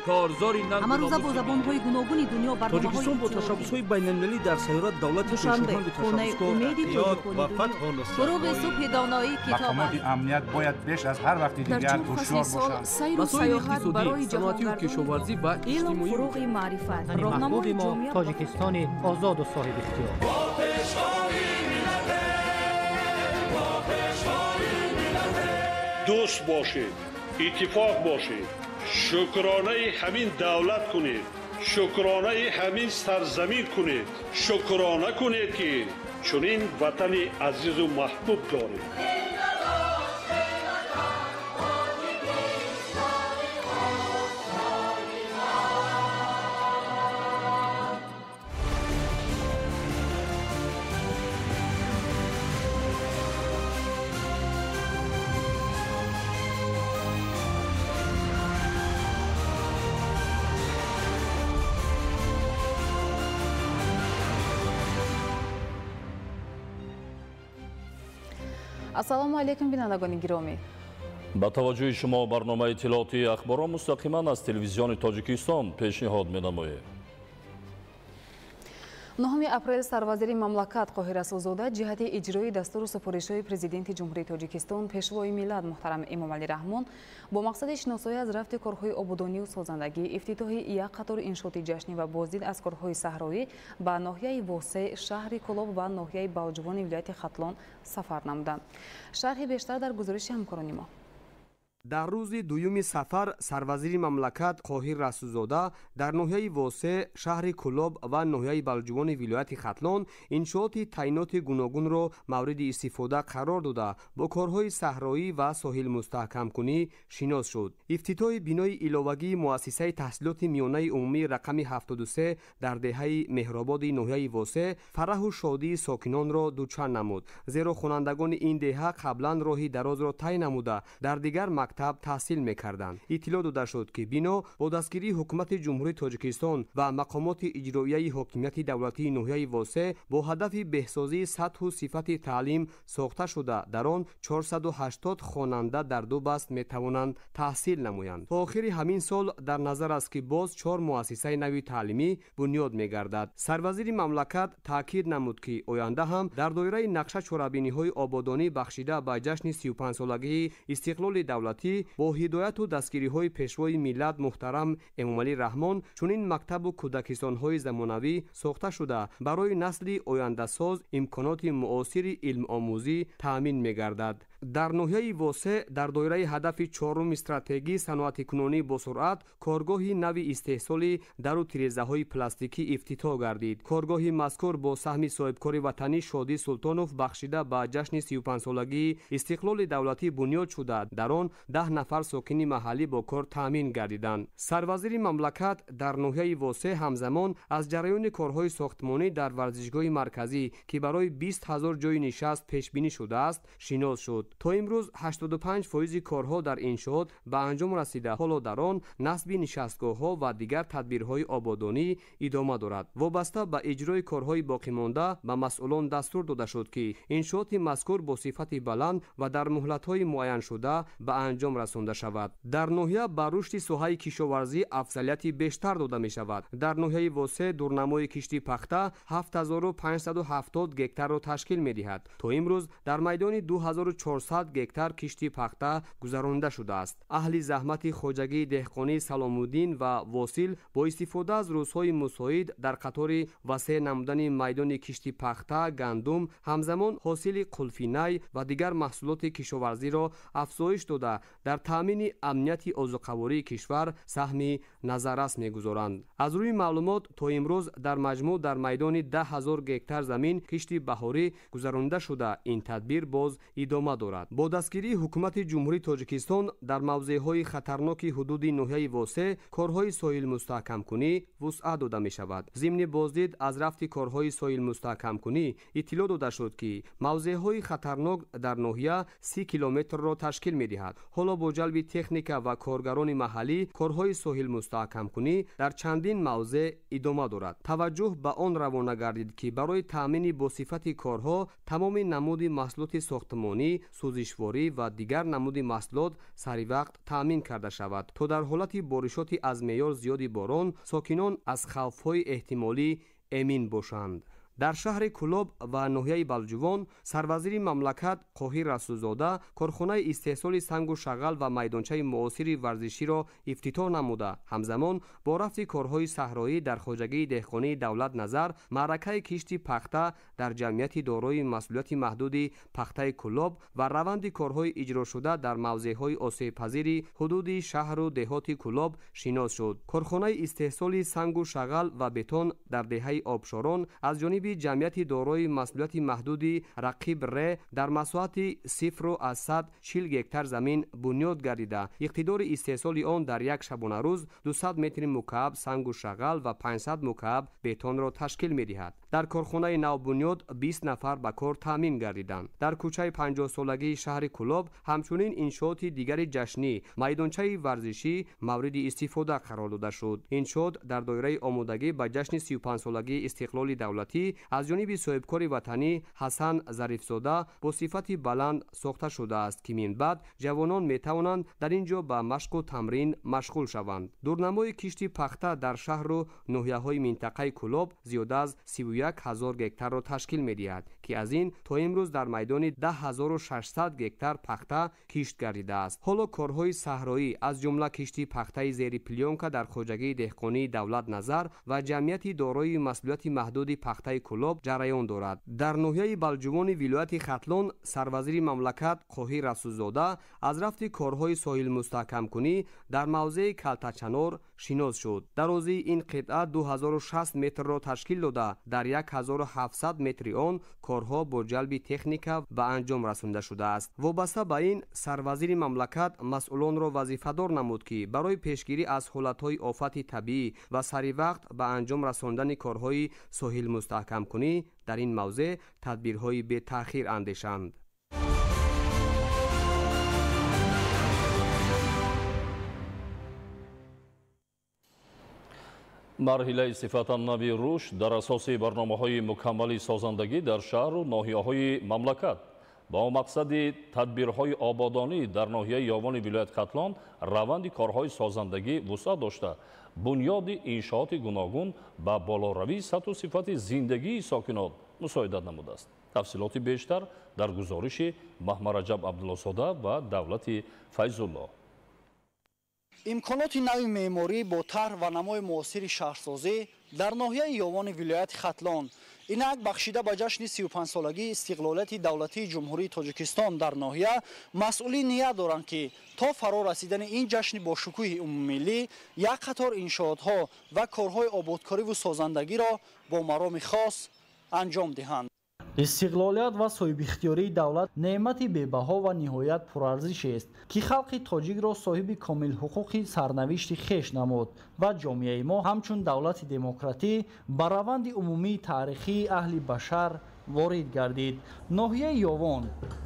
Корзори нанг ҳамарӯза бо забонҳои гуногуни дунё барномаҳои Тоҷикистон бо ташаббусҳои байналмилалӣ дар сайёра давлати Душанбе, пешоҳанги хонаи ташаббускор умеди тоҷикони ва дунё. фатҳу нусрат. Фуруғи субҳи доноӣ китоб Мақомоти аст. амният бояд беш аз ҳар вақти Дар дигар чор фасли ҳушёр сол бошанд. сайру Масоили саёҳат иқтисодӣ, барои саноатию ҷаҳонгардони кишоварзӣ ва Илм иҷтимоӣ фуруғи маърифат, Ватани роҳнамои маҳбуби мо ҷомеа ба Тоҷикистони озоду соҳибихтиёр. Дӯст бошед, иттифоқ бошед, шукронаи ҳамин давлат кунед, шукронаи ҳамин сарзамин кунед, шукрона кунед, ки чунин ватани азизу маҳбуб доред. Ассалому алайкум, бинандагони гиромӣ. Ба таваҷҷӯҳи шумо барномаи иттилоотии ахборро мустақиман аз телевизиони Тоҷикистон пешниҳод менамоем. 9 апрел сарвазири мамлакат Қоҳир Расулзода ҷиҳати иҷрои дастуру супоришҳои Президенти Ҷумҳурии Тоҷикистон, Пешвои миллат муҳтарам Эмомалӣ Раҳмон бо мақсади шиносоӣ аз рафти корҳои ободонию созандагӣ, ифтитоҳи як қатор иншооти ҷашнӣ ва боздид аз корҳои саҳроӣ ба ноҳияи Восе, шаҳри Кӯлоб ва ноҳияи Балҷувони вилояти Хатлон сафар намуданд. Шарҳи бештар дар гузориши ҳамкорони мо. Дар рӯзи дуюми сафар сарвазири мамлакат Қоҳир Расулзода дар ноҳияи Восе, шаҳри Кӯлоб ва ноҳияи Балҷувони вилояти Хатлон иншооти таъиноти гуногунро мавриди истифода қарор дода, бо корҳои саҳроӣ ва соҳилмустаҳкамкунӣ шинос шуд. Ифтитоҳи бинои иловагии муассисаи таҳсилоти миёнаи умумӣ рақами 73 дар деҳаи Меҳрободи ноҳияи Восе фараҳу шодии сокинонро дучанд намуд, зеро хонандагони ин деҳа қаблан роҳи дарозро тай намуда дар дигар мактаб таҳсил мекарданд. Иттилоъ дода шуд, ки бино бо дастгирии ҳукумати Ҷумҳурии Тоҷикистон ва мақомоти иҷроияи ҳокимияти давлатии ноҳияи Восе бо ҳадафи беҳсозии сатҳу сифати таълим сохта шуда, дар он 480 хонанда дар ду баст метавонанд таҳсил намоянд. То охири ҳамин сол дар назар аст, ки боз чор муассисаи нави таълимӣ бунёд мегардад. Сарвазири мамлакат таъкид намуд, ки оянда ҳам дар доираи нақша чорабиниҳои ободонӣ бахшида ба ҷашни 35-солагии истиқлоли давлатӣ бо ҳидояту дастгириҳои Пешвои миллат муҳтарам Эмомалӣ Раҳмон чунин мактабу кӯдакистонҳои замонавӣ сохта шуда, барои насли ояндасоз имконоти муосири илмомӯзӣ таъмин мегардад. Дар ноҳияи Восе дар доираи ҳадафи чоруми стратегии саноатикунонӣ босуръат коргоҳи нави истеҳсоли дару тирезаҳои пластикӣ ифтитоҳ гардид. Коргоҳи мазкур бо саҳми соҳибкори ватанӣ Шодӣ Султонов бахшида ба ҷашни 35-солагии истиқлоли давлатӣ бунёд шуда, дар он 10 нафар сокини маҳаллӣ бо кор таъмин гардиданд. Сарвазири мамлакат дар ноҳияи Восе ҳамзамон аз ҷараёни корҳои сохтмонӣ дар варзишгоҳи марказӣ, ки барои 20 ҳазор ҷойи нишаст пешбинӣ шудааст, шинос шуд. То имрӯз 85% корҳо дар иншоот ба анҷом расида, ҳоло дар он насби нишастгоҳҳо ва дигар тадбирҳои ободонӣ идома дорад. Вобаста ба иҷрои корҳои боқимонда ба масъулон дастур дода шуд, ки иншооти мазкур бо сифати баланд ва дар муҳлатҳои муайяншуда ба анҷом расонда шавад. Дар ноҳия ба рушди соҳаи кишоварзӣ афзалияти бештар дода мешавад. Дар ноҳияи Восе дурнамои кишти пахта 7570 гектарро ташкил медиҳад. То имрӯз дар майдони 2400 гектар кишти пахта гузаронида шудааст. Аҳли заҳмати хоҷагии деҳқонии Саломуддин ва Восил бо истифода аз рӯзҳои мусоид дар қатори васеъ намудани майдони кишти пахта, гандум, ҳамзамон ҳосили қулфинай ва дигар маҳсулоти кишоварзиро афзоиш дода, дар таъмини амнияти озуқавории кишвар саҳми назаррас мегузоранд. Аз рӯи маълумот, то имрӯз дар маҷмӯъ дар майдони 10 ҳазор гектар замин кишти баҳорӣ гузаронида шуда, ин тадбир боз идома дорад. Бо дастгирии ҳукумати Ҷумҳурии Тоҷикистон дар мавзеъҳои хатарноки ҳудуди ноҳияи Восе корҳои соҳилмустаҳкамкунӣ вусъат дода мешавад. Зимни боздид аз рафти корҳои соҳилмустаҳкамкунӣ иттилоъ дода шуд, ки мавзеъҳои хатарнок дар ноҳия 30 километрро ташкил медиҳад. Ҳоло бо ҷалби техника ва коргарони маҳаллӣ корҳои соҳилмустаҳкамкунӣ дар чандин мавзеъ идома дорад. Таваҷҷӯҳ ба он равона гардид, ки барои таъмини босифати корҳо тамоми намуди маҳсулоти сохтмонӣ сӯзишворӣ ва дигар намуди маҳсулот саривақт таъмин карда шавад, то дар ҳолати боришоти аз меъёр зиёди борон сокинон аз хавфҳои эҳтимолӣ эмин бошанд. Дар шаҳри Кӯлоб ва ноҳияи Балҷувон сарвазири мамлакат Қоҳир Расулзода корхонаи истеҳсоли сангу шағал ва майдончаи муосири варзиширо ифтитоҳ намуда, ҳамзамон бо рафти корҳои саҳроӣ дар хоҷагии деҳқонии Давлат Назар маъракаи кишти пахта дар ҷамъияти дорои масъулияти маҳдуди пахтаи Кӯлоб ва раванди корҳои иҷрошуда дар мавзеъҳои осебпазири ҳудуди шаҳру деҳоти Кӯлоб шинос шуд. Корхонаи истеҳсоли сангу шағал ва бетон дар деҳаи Обшорон аз ҷониби ҷамъияти дорои масъулияти маҳдуди Рақиб Ре дар масоҳати 0,40 гектар замин бунёд гардида, иқтидори истеҳсоли он дар як шабонарӯз 200 метри мукааб сангу шағал ва 500 мукааб бетонро ташкил медиҳад. Дар корхонаи навбунёд 20 нафар ба кор таъмин гардиданд. Дар кӯчаи 50-солагии шаҳри Кӯлоб ҳамчунин иншооти дигари ҷашнӣ, майдончаи варзишӣ мавриди истифода қарор дода шуд. Иншоот дар доираи омодагӣ ба ҷашни 35-солагии истиқлоли давлатӣ аз ҷониби соҳибкори ватанӣ Ҳасан Зарифзода бо сифати баланд сохта шудааст, ки минбаъд ҷавонон метавонанд дар ин ҷо ба машқу тамрин машғул шаванд. Дурнамои кишти пахта дар шаҳру ноҳияҳои минтақаи Кӯлоб зиёда аз 31 ҳазор гектарро ташкил медиҳад, ки аз ин то имрӯз дар майдони 10 600 гектар пахта кишт гардидааст. Ҳоло корҳои саҳроӣ, аз ҷумла кишти пахтаи зери плёнка дар хоҷагии деҳқонии Давлат Назар ва ҷамъияти дорои масъулияти маҳдуди пахтаи Кӯлоб ҷараён дорад. Дар ноҳияи Балҷувони вилояти Хатлон сарвазири мамлакат Қоҳир Расулзода аз рафти корҳои соҳилмустаҳкамкунӣ дар мавзеи Калтачанор шинос шуд. Дарозии ин қитъа 2060 метрро ташкил дода, дар 1700 метри он корҳо бо ҷалби техника ба анҷом расонда шудааст. Вобаста ба ин сарвазири мамлакат масъулонро вазифадор намуд, ки барои пешгирӣ аз ҳолатҳои офати табиӣ ва саривақт ба анҷом расондани корҳои соҳилмустаҳкамкунӣ дар ин мавзеъ тадбирҳои бетаъхир андешанд. Марҳилаи сифатан нави рушд дар асоси барномаҳои мукаммали созандагӣ дар шаҳру ноҳияҳои мамлакат бо мақсади тадбирҳои ободонӣ дар ноҳияи Ёвони вилояти Хатлон раванди корҳои созандагӣ вусъат дошта, бунёди иншооти гуногун ба болоравии сатҳу сифати зиндагии сокинот мусоидат намудааст. Тафсилоти бештар дар гузориши Маҳмараҷаб Абдуллозода ва Давлати Файзулло. Имконоти нави меъморӣ бо тарҳ ва намои муосири шаҳрсозӣ дар ноҳияи Ёвони вилояти Хатлон инак бахшида ба ҷашни 35-солагии истиқлолияти давлатии Ҷумҳурии Тоҷикистон дар ноҳия масъулин ният доранд, ки то фаро расидани ин ҷашни бошукӯҳи умумимиллӣ як қатор иншоотҳо ва корҳои ободкориву созандагиро бо мароми хос анҷом диҳанд. Истиқлолият ва соҳибихтиёрии давлат неъмати бебаҳо ва ниҳоят пурарзишест, ки халқи тоҷикро соҳиби комилҳуқуқи сарнавишти хеш намуд ва ҷомеаи мо ҳамчун давлати демократӣ ба раванди умумии таърихии аҳли башар ворид гардид. Ноҳияи Ёвон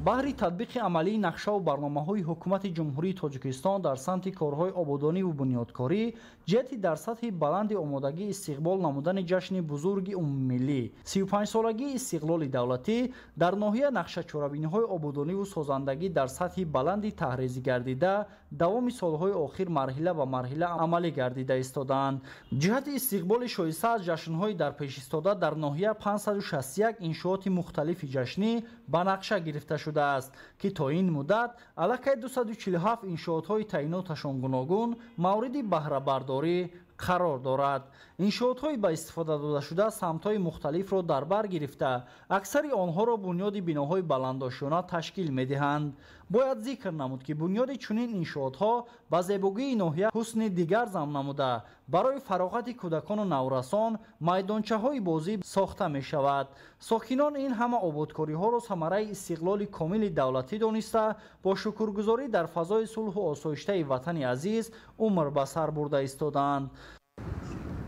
баҳри татбиқи амалии нақшаву барномаҳои Ҳукумати Ҷумҳурии Тоҷикистон дар самти корҳои ободониву бунёдкорӣ ҷиҳати дар сатҳи баланди омодагӣ истиқбол намудани ҷашни бузурги умумимиллӣ, 35-солагии истиқлоли давлатӣ, дар ноҳия нақшачорабиниҳои ободониву созандагӣ дар сатҳи баланди таҳрезӣ гардида, давоми солҳои охир марҳила ба марҳила амалӣ гардида истодаанд. Ҷиҳати истиқболи шоиста аз ҷашнҳои дар пешистода дар ноҳия 561 иншооти мухталифи ҷашнӣ ба нақша гирифта шудааст, ки то ин муддат аллакай 247 иншоотҳои таъиноташон гуногун мавриди баҳрабардорӣ қарор дорад. Иншоотҳои ба истифода додашуда самтҳои мухталифро дар бар гирифта, аксари онҳоро бунёди биноҳои баландошёна ташкил медиҳанд. Бояд зикр намуд, ки бунёди чунин иншоотҳо ба зебогии ноҳия ҳусни дигар зам намуда, барои фароғати кӯдакону наврасон майдончаҳои бозӣ сохта мешавад. Сокинон ин ҳама ободкориҳоро самараи истиқлоли комили давлатӣ дониста, бо шукргузорӣ дар фазои сулҳу осоиштаи ватани азиз умр ба сар бурда истодаанд.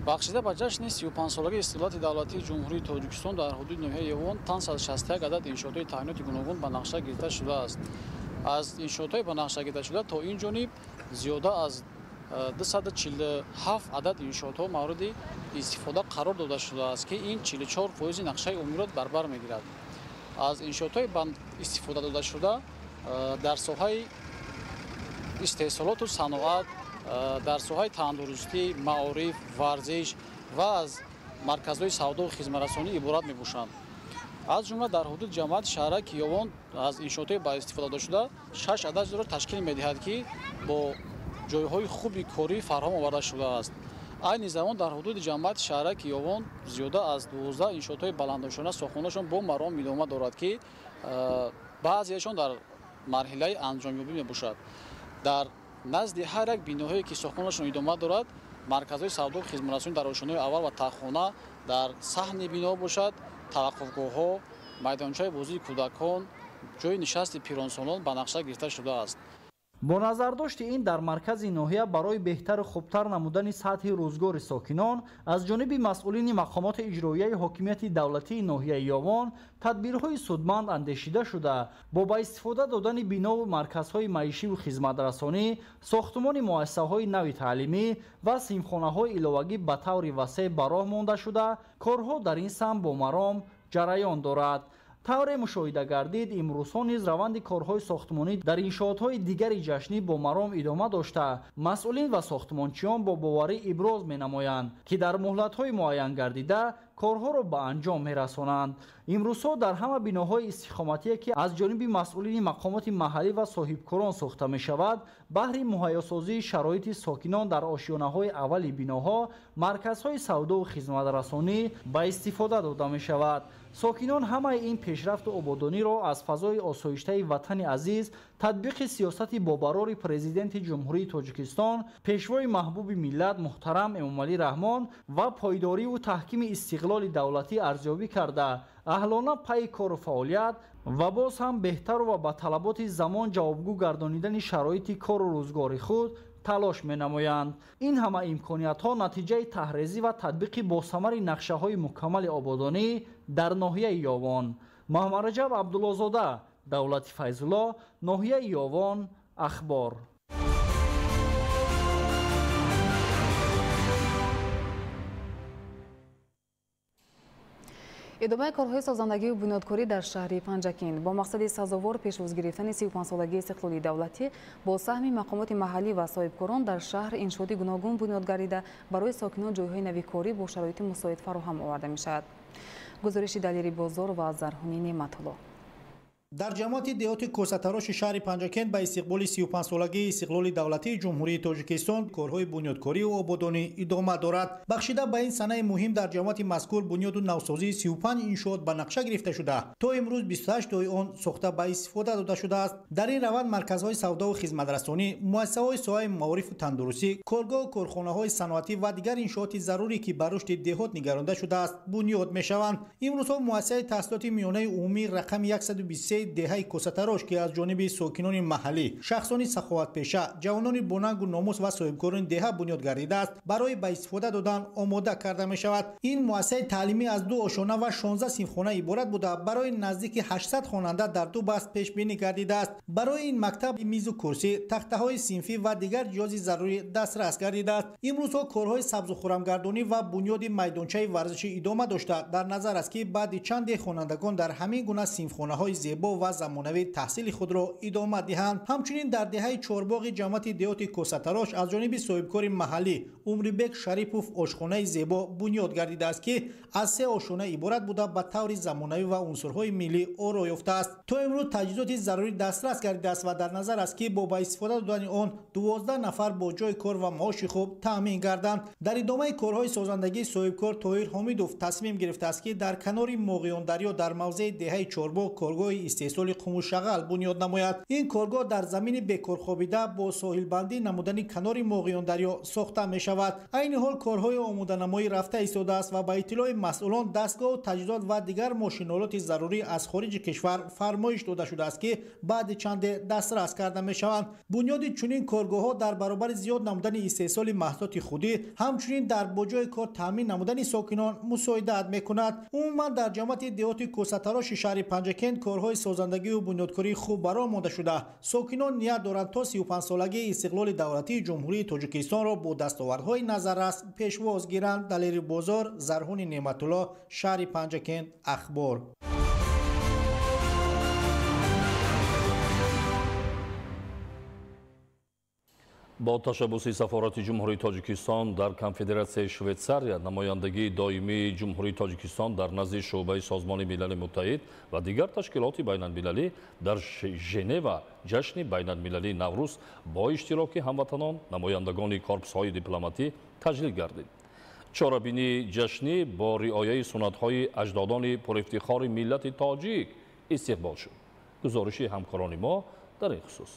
Бахшида ба ҷашни 35-солагии истиқлолияти давлатии Ҷумҳурии Тоҷикистон дар ҳудуди ноҳияи Ёвон 561 адад иншоотҳои таъиноти гуногун ба нақша гирифта шудааст. Аз иншоотҳои ба нақша гирифташуда то ин ҷониб зиёда аз 247 адад иншоотҳо мавриди истифода қарор дода шудааст, ки ин 44 фоизи нақшаи умумиро дар бар мегирад. Аз иншоотҳои ба истифода додашуда Дар соҳаи истеҳсолоту саноат, дар соҳаи тандурустӣ, маориф, варзиш ва аз марказҳои савдову хизматрасонӣ иборат мебошанд. Аз ҷумла дар ҳудуди ҷамоати шаҳраки Ёвон аз иншоотҳои ба истифода додашуда 6 ададро ташкил медиҳад, ки бо ҷойҳои хуби корӣ фарҳам оварда шудааст. Айни замон дар ҳудуди ҷамоати шаҳраки Ёвон зиёда аз 12 иншоотҳои баландошёна сохтмонашон бо маром идома дорад, ки баъзеашон дар марҳилаи анҷомёбӣ мебошад. Дар назди ҳар як биноҳое ки сохтмонашон идома дорад, марказҳои савдову хизматрасонӣ дар ошёнаҳои аввал ва таххона дар саҳни бино бошад, таваққуфгоҳҳо, майдончаи бозии кӯдакон, ҷойи нишасти пиронсолон ба нақша гирифта шудааст. Бо назардошти ин дар маркази ноҳия барои беҳтару хубтар намудани сатҳи рӯзгори сокинон аз ҷониби масъулини мақомоти иҷроияи ҳокимияти давлатии ноҳияи Ёвон тадбирҳои судманд андешида шуда, бо ба истифода додани бинову марказҳои маишиву хизматрасонӣ, сохтумони муассисаҳои нави таълимӣ ва синфхонаҳои иловагӣ ба таври васеъ ба роҳ монда шуда, корҳо дар ин самт бо маром ҷараён дорад. Тавре мушоҳида гардид, имрӯзҳо низ раванди корҳои сохтмонӣ дар иншоотҳои дигари ҷашнӣ бо маром идома дошта, масъулин ва сохтмончиён бо боварӣ иброз менамоянд, ки дар муҳлатҳои муайян гардида корҳоро ба анҷом мерасонанд. Имрӯзҳо дар ҳама биноҳои истиқоматие, ки аз ҷониби масъулини мақомоти маҳаллӣ ва соҳибкорон сохта мешавад, баҳри муҳайёсозии шароити сокинон дар ошёнаҳои аввали биноҳо марказҳои савдову хизматрасонӣ ба истифода дода мешавад. Сокинон ҳамаи ин пешрафту ободониро аз фазои осоиштаи ватани азиз, татбиқи сиёсати бобарори Президенти Ҷумҳурии Тоҷикистон, пешвои маҳбуби миллат муҳтарам Эмомалӣ Раҳмон ва пойдориву таҳкими истиқлоли давлатӣ арзёбӣ карда, аҳлона пайи кору фаъолият ва боз ҳам беҳтару ва ба талаботи замон ҷавобгӯ гардонидани шароити кору рӯзгори худ талош менамоянд. Ин ҳама имкониятҳо натиҷаи таҳрезӣ ва татбиқи босамари нақшаҳои мукаммали ободонӣ дар ноҳияи Ёвон. Муҳаммадраҷаб Абдуллозода, Давлати Файзулло, ноҳияи Ёвон, Ахбор. Идомаи корҳои созандагию бунёдкорӣ дар шаҳри Панҷакент бо мақсади сазовор пешвоз гирифтани 35-солагии истиқлоли давлатӣ бо саҳми мақомоти маҳаллӣ ва соҳибкорон дар шаҳр иншооти гуногун бунёд гардида, барои сокинон ҷойҳои нави корӣ бо шароити мусоид фароҳам оварда мешавад. Гузориши Далери Бозор ва Зарҳуни Неъматулло. Дар ҷамоати деҳоти Косатароши шаҳри Панҷакент ба истиқболи 35-солагии истиқлоли давлатии Ҷумҳурии Тоҷикистон корҳои бунёдкорию ободонӣ идома дорад. Бахшида ба ин санаи муҳим дар ҷамоати мазкур бунёду навсозии 35 иншоот ба нақша гирифта шуда, то имрӯз 28 тои он сохта ба истифода дода шудааст. Дар ин раванд марказҳои савдову хизматрасонӣ, муассисаҳои соҳаи маорифу тандурустӣ, коргоҳу корхонаҳои саноатӣ ва дигар иншооти зарурӣ, ки ба рушди деҳот нигаронда шудааст, бунёд мешаванд. Имрӯзҳо муассисаи таҳсилоти миёнаи умумии рақами 123 деҳаи Косатарош, ки аз ҷониби сокинони маҳаллӣ, шахсони саховатпеша, ҷавонони бонангу номус ва соҳибкорони деҳа бунёд гардидааст, барои ба истифода додан омода карда мешавад. Ин муассисаи таълимӣ аз 2 ошёна ва 16 синфхона иборат буда, барои наздики 800 хонанда дар 2 баст пешбинӣ гардидааст. Барои ин мактаб мизу курсӣ, тахтаҳои синфӣ ва дигар ҷиҳози зарурӣ дастрас гардидааст. Имрӯзҳо корҳои сабзу хурамгардонӣ ва бунёди майдончаи варзишӣ идома дошта, дар назар аст, ки баъди чанде хонандагон дар ҳамин гуна синфхонаҳои зебо ва замонавӣ таҳсили худро идома диҳанд. Ҳамчунин дар деҳаи Чорбоғи ҷамоати деҳоти Косатарош аз ҷониби соҳибкори маҳаллӣ Умрибек Шарипов ошхонаи зебо бунёд гардидааст, ки аз 3 ошхона иборат буда, ба таври замонавӣ ва унсурҳои миллӣ оро ёфтааст. То имрӯз таҷҳизоти зарурӣ дастрас гардидааст ва дар назар аст, ки бо ба истифода додани он 12 нафар бо ҷои кор ва маоши хуб таъмин гарданд. Дар идомаи корҳои созандагӣ соҳибкор Тоҳир Ҳомидов тасмим гирифтааст, ки дар канори Моғёндарё дар мавзеи деҳаи Чорбоғ коргоҳи истеҳсоли қумушағал бунёд намояд. Ин коргоҳ дар замини бекорхобида бо соҳилбандӣ намудани канори Моғёндарё сохта мешавад. Айни ҳол корҳои омоданамоӣ рафта истодааст ва ба иттилои масъулон дастгоҳу таҷҳизот ва дигар мошинолоти зарурӣ аз хориҷи кишвар фармоиш дода шудааст, ки баъди чанде дастрас карда мешаванд. Бунёди чунин коргоҳҳо дар баробари зиёд намудани истеҳсоли маҳсулоти худӣ, ҳамчунин дар бо ҷои кор таъмин намудани сокинон мусоидат мекунад. Умуман дар ҷамоати деҳоти Косатароши шаҳри Панҷакент корҳои созандагию бунёдкории хуб бароҳ монда шуда, сокинон ният доранд то 35-солагии истиқлоли давлатии Ҷумҳурии Тоҷикистонро бо дастовардҳои назаррас пешвоз гиранд. Далери Бозор, Зарҳуни Неъматулло, шаҳри Панҷакент, Ахбор. Бо ташаббуси сафорати Ҷумҳурии Тоҷикистон дар Конфедератсияи Швейтсария, намояндагии доимии Ҷумҳурии Тоҷикистон дар назди шӯъбаи Созмони Милали Муттаҳид ва дигар ташкилоти байналмилалӣ дар Женева ҷашни байналмилалии Наврӯз бо иштироки ҳамватанон, намояндагони корпусҳои дипломатӣ таҷлил гардид. Чорабинии ҷашнӣ бо риояи суннатҳои аҷдодони пурифтихори миллати тоҷик истиқбол шуд. Гузориши ҳамкорони мо дар ин хусус.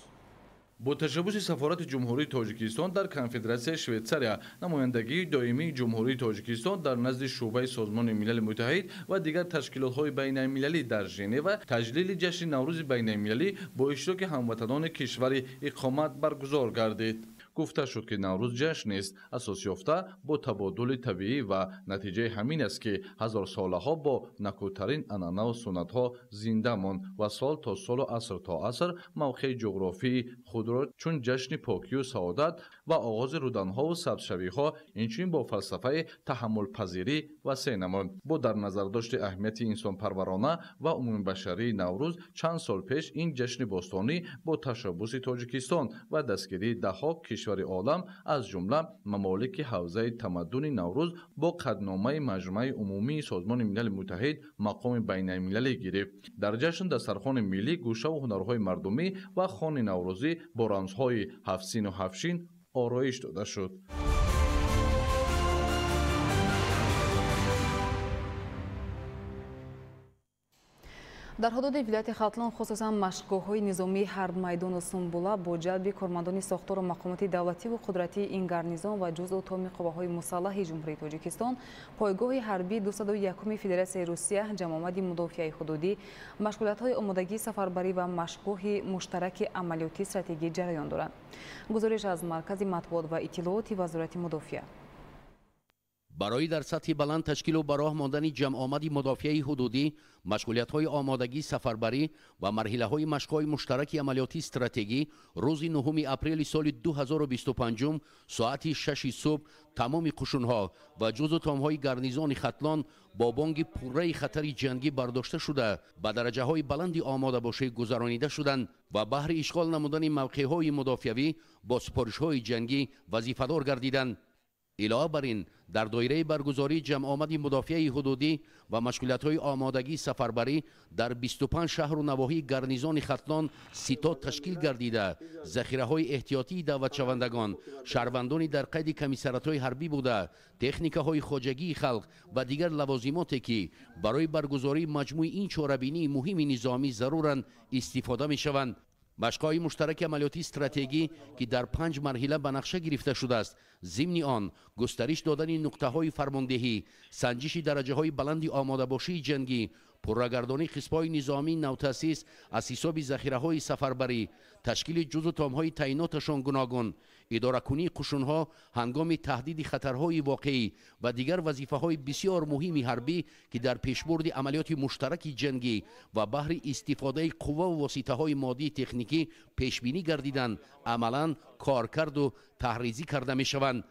Бо ташаббуси сафорати Ҷумҳурии Тоҷикистон дар Конфедератсияи Швейтсария, намояндагии доимии Ҷумҳурии Тоҷикистон дар назди шӯъбаи Созмони Милали Муттаҳид ва дигар ташкилотҳои байналмилалӣ дар Женева таҷлили ҷашни Наврӯзи байналмилалӣ бо иштироки ҳамватанони кишвари иқомат баргузор гардид. Гуфта шуд, ки Наврӯз ҷашнест асосёфта бо табодули табиӣ ва натиҷаи ҳамин аст, ки ҳазорсолаҳо бо накӯтарин анъанаву суннатҳо зинда монд ва сол то солу аср то аср мавқеи ҷуғрофии худро чун ҷашни покию саодат ва оғози руданҳову сабзшавиҳо, инчунин бо фалсафаи таҳаммулпазирӣ васеъ намуд. Бо дар назардошти аҳамияти инсонпарварона ва умумибашарии Наврӯз, чанд сол пеш ин ҷашни бостонӣ бо ташаббуси Тоҷикистон ва дастгирии даҳҳо кишвари олам, аз ҷумла мамолики ҳавзаи тамаддуни Наврӯз, бо қатъномаи Маҷмаи Умумии Созмони Милали Муттаҳид мақоми байналмилалӣ гирифт. Дар ҷашн дастархони миллӣ, гӯшаву ҳунарҳои мардумӣ ва хони наврӯзӣ бо рамзҳои ҳафтсину ҳафтшин ороиш дода шуд. Дар ҳудуди вилояти Хатлон, хусусан машқгоҳҳои низомии Ҳарбмайдону Сумбула бо ҷалби кормандони сохтору мақомоти давлативу қудратии ин гарнизон ва ҷузъу томи қувваҳои мусаллаҳи Ҷумҳурии Тоҷикистон, пойгоҳи ҳарбии 201-уми Федератсияи Русия, ҷамъомади мудофиаи ҳудудӣ, машғулиятҳои омодагии сафарбарӣ ва машқгоҳи муштараки амалиётии стратегӣ ҷараён доранд. Гузориш аз Маркази матбуот ва иттилооти Вазорати мудофиа. Барои дар сатҳи баланд ташкилу ба роҳ мондани ҷамъомади мудофиаи ҳудудӣ, машғулиятҳои омодагии сафарбарӣ ва марҳилаҳои машқҳои муштараки амалиётии стратегӣ рӯзи 9 апрели соли 2025 соати 6 субҳ тамоми қушунҳо ва ҷузъу томҳои гарнизони Хатлон бо бонги пурраи хатари ҷангӣ бардошта шуда, ба дараҷаҳои баланди омодабошӣ гузаронида шуданд ва баҳри ишғол намудани мавқеъҳои мудофиавӣ бо супоришҳои ҷангӣ вазифадор гардиданд. Илова бар ин, дар доираи баргузории ҷамъомади мудофиаи ҳудудӣ ва машғулиятҳои омодагии сафарбарӣ дар 25 шаҳру навоҳии гарнизони Хатлон ситод ташкил гардида, захираҳои эҳтиётии даъватшавандагон, шаҳрвандони дар қайди комиссаратҳои ҳарбӣ буда, техникаҳои хоҷагии халқ ва дигар лавозимоте, ки барои баргузории маҷмӯи ин чорабинии муҳими низомӣ заруранд, истифода мешаванд. Машқҳои муштараки амалиётии стратегӣ, ки дар 5 марҳила ба нақша гирифта шудааст, зимни он густариш додани нуқтаҳои фармондеҳӣ, санҷиши дараҷаҳои баланди омодабошии ҷангӣ, пуррагардонии қисмҳои низомии навтаъсис аз ҳисоби захираҳои сафарбарӣ, ташкили ҷузъу томҳои таъиноташон гуногун, идоракунии қушунҳо ҳангоми таҳдиди хатарҳои воқеӣ ва дигар вазифаҳои бисёр муҳими ҳарбӣ, ки дар пешбурди амалиёти муштараки ҷангӣ ва баҳри истифодаи қувваву воситаҳои моддии техникӣ пешбинӣ гардиданд, амалан коркарду таҳризӣ карда мешаванд.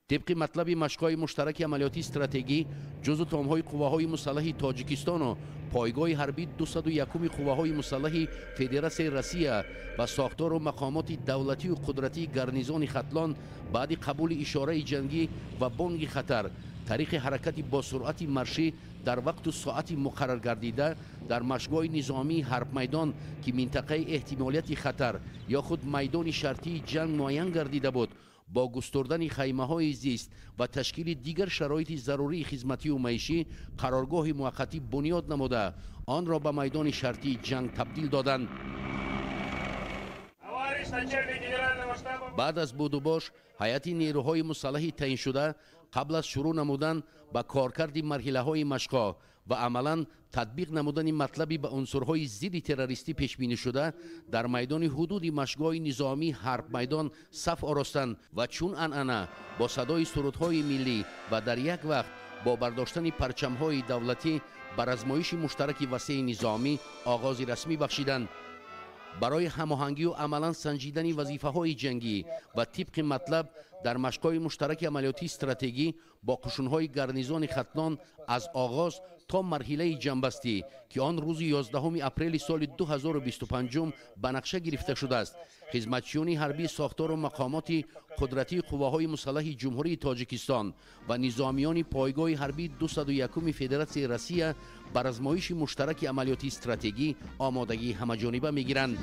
Тибқи матлаби машқҳои муштараки амалиётии стратегӣ, ҷузъу томҳои қувваҳои мусаллаҳи Тоҷикистону пойгоҳи ҳарбии 201-уми қувваҳои мусаллаҳи Федератсияи Россия ва сохтору мақомоти давлатию қудратии гарнизони Хатлон баъди қабули ишораи ҷангӣ ва бонги хатар тариқи ҳаракати бо суръати маршӣ дар вақту соати муқарраргардида дар машқгоҳи низомии Ҳарбмайдон, ки минтақаи эҳтимолияти хатар ё худ майдони шартии ҷанг муайян гардида буд, бо густурдани хаймаҳои зист ва ташкили дигар шароити зарурии хизматию маишӣ қароргоҳи муваққатӣ бунёд намуда, онро ба майдони шартии ҷанг табдил доданд. Баъд аз будубош, ҳайати нерӯҳои мусаллаҳи таъиншуда қабл аз шурӯъ намудан ба коркарди марҳилаҳои машқҳо ва амалан татбиқ намудани матлаби ба унсурҳои зидди террористӣ пешбинишуда дар майдони ҳудуди машқгоҳи низомии Ҳарбмайдон саф оростанд ва чун анъана бо садои сурудҳои миллӣ ва дар як вақт бо бардоштани парчамҳои давлатӣ ба размоиши муштараки васеи низомӣ оғози расмӣ бахшиданд. Барои ҳамоҳангию амалан санҷидани вазифаҳои ҷангӣ ва тибқи матлаб Дар машқҳои муштараки амалиётии стратегӣ бо қушунҳои гарнизони Хатлон аз оғоз то марҳилаи ҷамъбастӣ, ки он рӯзи 11 апрели соли 2025 ба нақша гирифта шудааст, хизматчиёни ҳарбии сохтору мақомоти қудратии қувваҳои мусаллаҳи Ҷумҳурии Тоҷикистон ва низомиёни пойгоҳи ҳарбии 201 Федератсияи Россия ба размоиши муштараки амалиётии стратегӣ омодагии ҳамаҷониба мегиранд.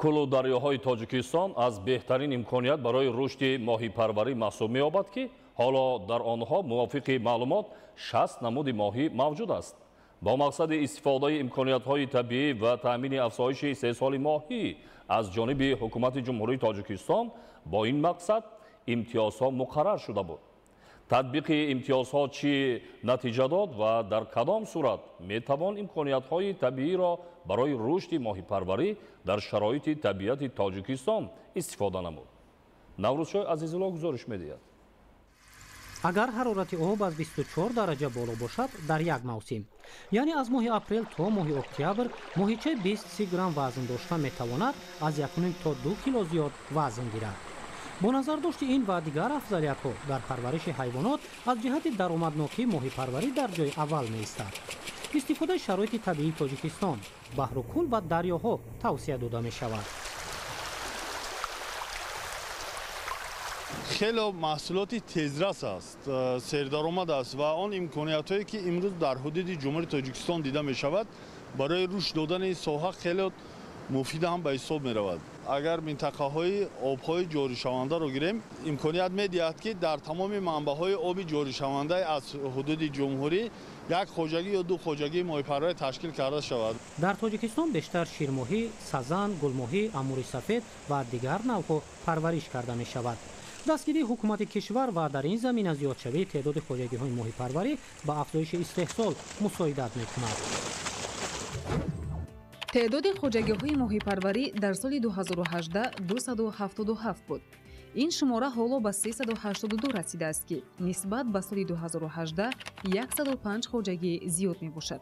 Кӯлу дарёҳои Тоҷикистон аз беҳтарин имконият барои рушди моҳипарварӣ маҳсуб меёбад, ки ҳоло дар онҳо мувофиқи маълумот 60 намуди моҳӣ мавҷуд аст. Бо мақсади истифодаи имкониятҳои табиӣ ва таъмини афзоиши истеҳсоли моҳӣ аз ҷониби ҳукумати Ҷумҳурии Тоҷикистон бо ин мақсад имтиёзҳо муқаррар шуда буд. Татбиқи имтиёзҳо чӣ натиҷа дод ва дар кадом сурат метавон имкониятҳои табииро барои рушди моҳипарварӣ дар шароити табиати Тоҷикистон истифода намуд? Наврӯзшоҳ Азизулло гузориш медиҳад. Агар ҳарорати об аз 24 дараҷа боло бошад дар як мавсим, яъне аз моҳи апрел то моҳи октябр, моҳичаи 20-30 грамм вазн дошта метавонад аз 1,5 то 2 кило зиёд вазн гирад. Бо назардошти ин ва дигар афзалиятҳо дар парвариши ҳайвонот аз ҷиҳати даромаднокии моҳипарварӣ дар ҷои аввал меистад. Истифодаи шароити табиии Тоҷикистон, баҳру кӯл ва дарёҳо тавсия дода мешавад. Хеле маҳсулоти тезрас аст, сердаромад аст ва он имкониятҳое ки имрӯз дар ҳудуди Ҷумҳурии Тоҷикистон дида мешавад, барои рушд додани соҳа хеле муфид ҳам ба ҳисоб меравад. Агар минтақаҳои обҳои ҷоришавандаро гирем, имконият медиҳад, ки дар тамоми манбаъҳои оби ҷоришаванда аз ҳудуди ҷумҳурӣ як хоҷагӣ ё ду хоҷагии моҳипарварӣ ташкил карда шавад. Дар Тоҷикистон бештар ширмоҳӣ, сазан, гулмоҳӣ, амури сафед ва дигар навъҳо парвариш карда мешавад. Дастгирии ҳукумати кишвар ва дар ин замина зиёдшавии теъдоди хоҷагиҳои моҳипарварӣ ба афзоиши истеҳсол мусоидат мекунад. Теъдоди хоҷагиҳои моҳипарварӣ дар соли 2018 277 буд. Ин шумора ҳоло ба 382 расидааст, ки нисбат ба соли 2018 105 хоҷагӣ зиёд мебошад.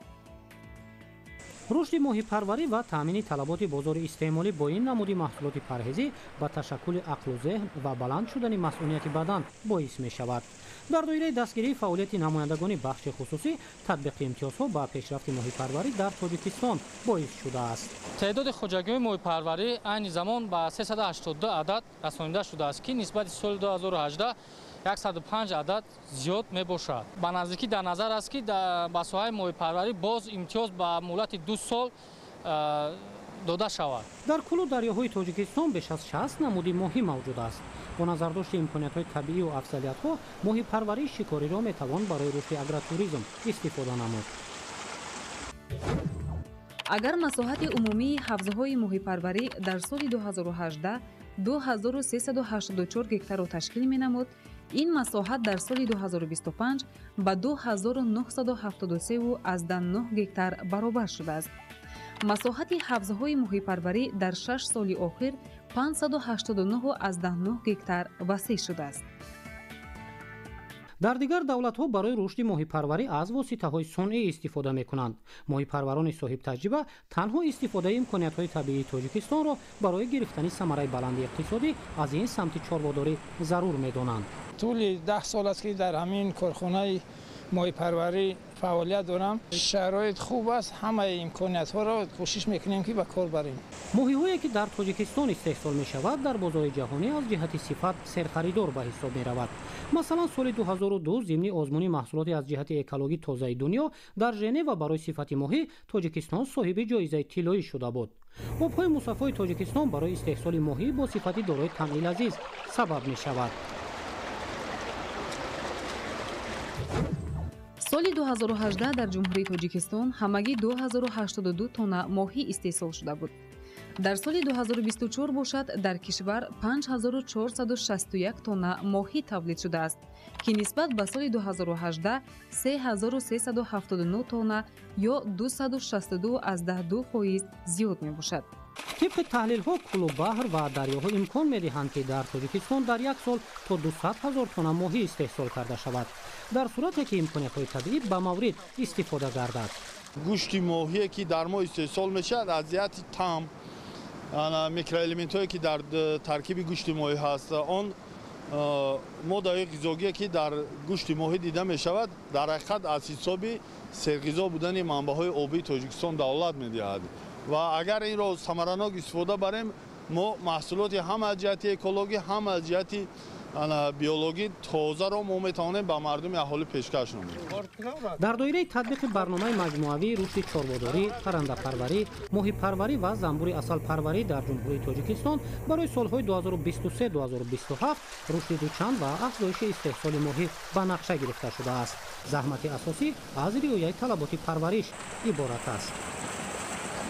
Рушди моҳипарварӣ ва таъмини талаботи бозори истеъмолӣ бо ин намуди маҳсулоти парҳезӣ ба ташаккули ақлу зеҳн ва баланд шудани масъунияти бадан боис мешавад. Дар доираи дастгирии фаъолияти намояндагони бахши хусусӣ татбиқи имтиёзҳо ба пешрафти моҳипарварӣ дар Тоҷикистон боис шудааст. Теъдоди хоҷагиҳои моҳипарварӣ айни замон ба 382 адад расонида шудааст, ки нисбати соли 2018 105 адад зиёд мебошад. Ба наздикӣ дар назар аст, ки ба соҳаи моҳипарварӣ боз имтиёз ба муҳлати 2 сол дода шавад. Дар кӯлу дарёҳои Тоҷикистон беш аз 60 намуди моҳӣ мавҷуд аст. Бо назардошти имкониятҳои табиӣ ва афзалиятҳо моҳипарварии шикориро метавон барои рушди агротуризм истифода намуд. Агар масоҳати умумии ҳавзҳои моҳипарварӣ дар соли 2018 2384 гектарро ташкил менамуд, ин масоҳат дар соли 2025 ба 2973,9 гектар баробар шудааст. Масоҳати ҳавзҳои моҳипарварӣ дар 6 соли охир 589,9 гектар васеъ шудааст. Дар дигар давлатҳо барои рушди моҳипарварӣ аз воситаҳои сунъӣ истифода мекунанд. Моҳипарварони соҳибтаҷриба танҳо истифодаи имкониятҳои табиии Тоҷикистонро барои гирифтани самараи баланди иқтисодӣ аз ин самти чорводорӣ зарур медонанд. Тӯли 10 сол аст, ки дар ҳамин корхонаи моҳипарварӣ фаъолият дорам. Шароит хуб аст, ҳамаи имкониятҳоро кӯшиш мекунем, ки ба кор барем. Моҳиҳое ки дар Тоҷикистон истеҳсол мешавад, дар бозори ҷаҳонӣ аз ҷиҳати сифат серхаридор ба ҳисоб меравад. Масалан, соли 2002 зимни озмуни маҳсулоти аз ҷиҳати экологӣ тозаи дунё дар Женева барои сифати моҳӣ Тоҷикистон соҳиби ҷоизаи тиллоӣ шуда буд. Обҳои мусаффои Тоҷикистон барои истеҳсоли моҳӣ бо сифати дорои таъми лазиз сабаб мешавад. Соли 2018 дар Ҷумҳурии Тоҷикистон ҳамагӣ 2082 тонна моҳӣ истеҳсол шуда буд. Дар соли 2024 бошад дар кишвар 5461 тонна моҳӣ тавлид шудааст, ки нисбат ба соли 2018 3379 тонна ё 262,2% зиёд мебошад. Тибқи таҳлилҳо, кӯлу баҳр ва дарёҳо имкон медиҳанд, ки дар Тоҷикистон дар як сол то 200 ҳазор тонна моҳӣ истеҳсол карда шавад, дар сурате ки имкониятҳои табиӣ ба маврид истифода гардад. Гӯшти моҳие ки дар мо истеҳсол мешавад, аз ҷиҳати таъм, микроэлементҳое ки дар таркиби гӯшти моҳӣ ҳаст, он моддаҳои ғизогие ки дар гӯшти моҳӣ дида мешавад, дар ҳақиқат аз ҳисоби серғизо будани манбаъҳои обии Тоҷикистон давлат медиҳад. Ва агар инро самаранок истифода барем, мо маҳсулоти ҳам аз ҷиҳати экологӣ, ҳам аз ҷиҳати биологӣ тозаро мо метавонем ба мардуми аҳолӣ пешкаш намоем. Дар доираи татбиқи барномаи маҷмӯавии рушди чорводорӣ, паррандапарварӣ, моҳипарварӣ ва занбури асалпарварӣ дар Ҷумҳурии Тоҷикистон барои солҳои 2023-2027 рушди дучанд ва афзоиши истеҳсоли моҳӣ ба нақша гирифта шудааст. Заҳмати асосӣ аз риояи талаботи парвариш иборат аст.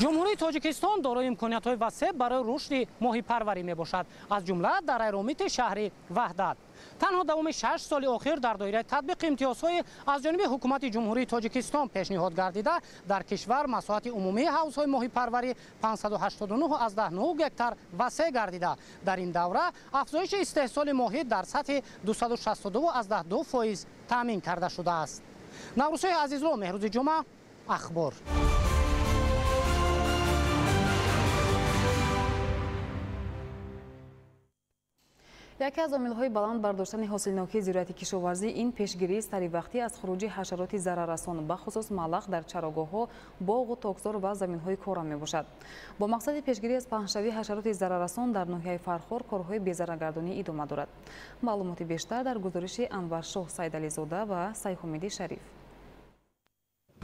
Ҷумҳурии Тоҷикистон дорои имкониятҳои васеъ барои рушди моҳипарварӣ мебошад, аз ҷумла дар айромити шаҳри Ваҳдат. Танҳо давоми 6 соли охир дар доираи татбиқи имтиёзҳои аз ҷониби ҳукумати Ҷумҳурии Тоҷикистон пешниҳод гардида, дар кишвар масоҳати умумии ҳавзҳои моҳипарварӣ 589,9 гектар васеъ гардида. Дар ин давра афзоиши истеҳсоли моҳӣ дар сатҳи 262,2% таъмин карда шудааст. Наврӯзшоҳи Азизло, Меҳрӯзи Ҷумъа, Ахбор. Яке аз омилҳои баланд бардоштани ҳосилнокии зироати кишоварзӣ ин пешгирии саривақтӣ аз хуруҷи ҳашароти зараррасон, бахусус малах дар чарогоҳҳо, боғу токзор ва заминҳои кора мебошад. Бо мақсади пешгирӣ аз паҳншавии ҳашароти зараррасон дар ноҳияи Фархор корҳои безараргардонӣ идома дорад. Маълумоти бештар дар гузориши Анваршоҳ Сайдализода ва Сайҳумиди Шариф.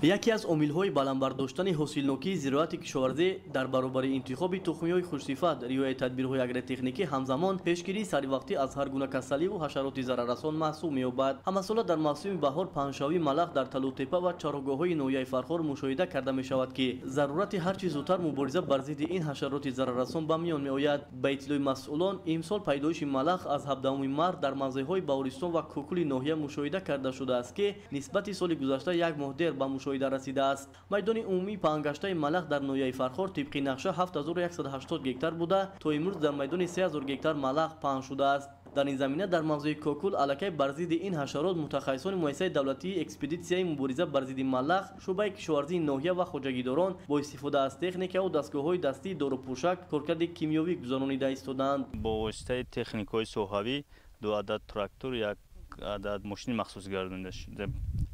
Яке аз омилҳои баланд бардоштани ҳосилнокии зироати кишоварзӣ дар баробари интихоби тухмиҳои хушсифат, риояи тадбирҳои агротехникӣ, ҳамзамон пешгирии саривақтӣ аз ҳар гуна касаливу ҳашароти зараррасон маҳсуб меёбад. Ҳамасола дар мавсими баҳор паҳншавии малах дар Талутепа ва чарогоҳҳои ноҳияи Фархор мушоҳида карда мешавад, ки зарурати ҳарчи зудтар мубориза бар зидди ин ҳашароти зараррасон ба миён меояд. Ба иттилои масъулон, имсол пайдоиши малах аз 17 март дар мавзеъҳои Баҳористон ва Кӯкули ноҳия мушоҳида карда шудааст, ки нисбати соли гузашта як моҳ дер ба мушоҳида расидааст. Майдони умумии паҳнгаштаи малах дар ноҳияи Фархор тибқи нақша 7180 гектар буда, то имрӯз дар майдони 3000 гектар малах паҳн шудааст. Дар ин замина дар мавзеи Кокул аллакай бар зидди ин ҳашарот мутахассисони муассисаи давлатии экспедитсияи мубориза бар зидди малах, шӯъбаи кишоварзии ноҳия ва хоҷагидорон бо истифода аз техникаву дастгоҳҳои дастии дорупӯшак коркарди кимиёвӣ гузаронида истодаанд. Бо воситаи техникаҳои соҳавӣ 2 адад трактор, 1 адад мошини махсус гардонида шуда,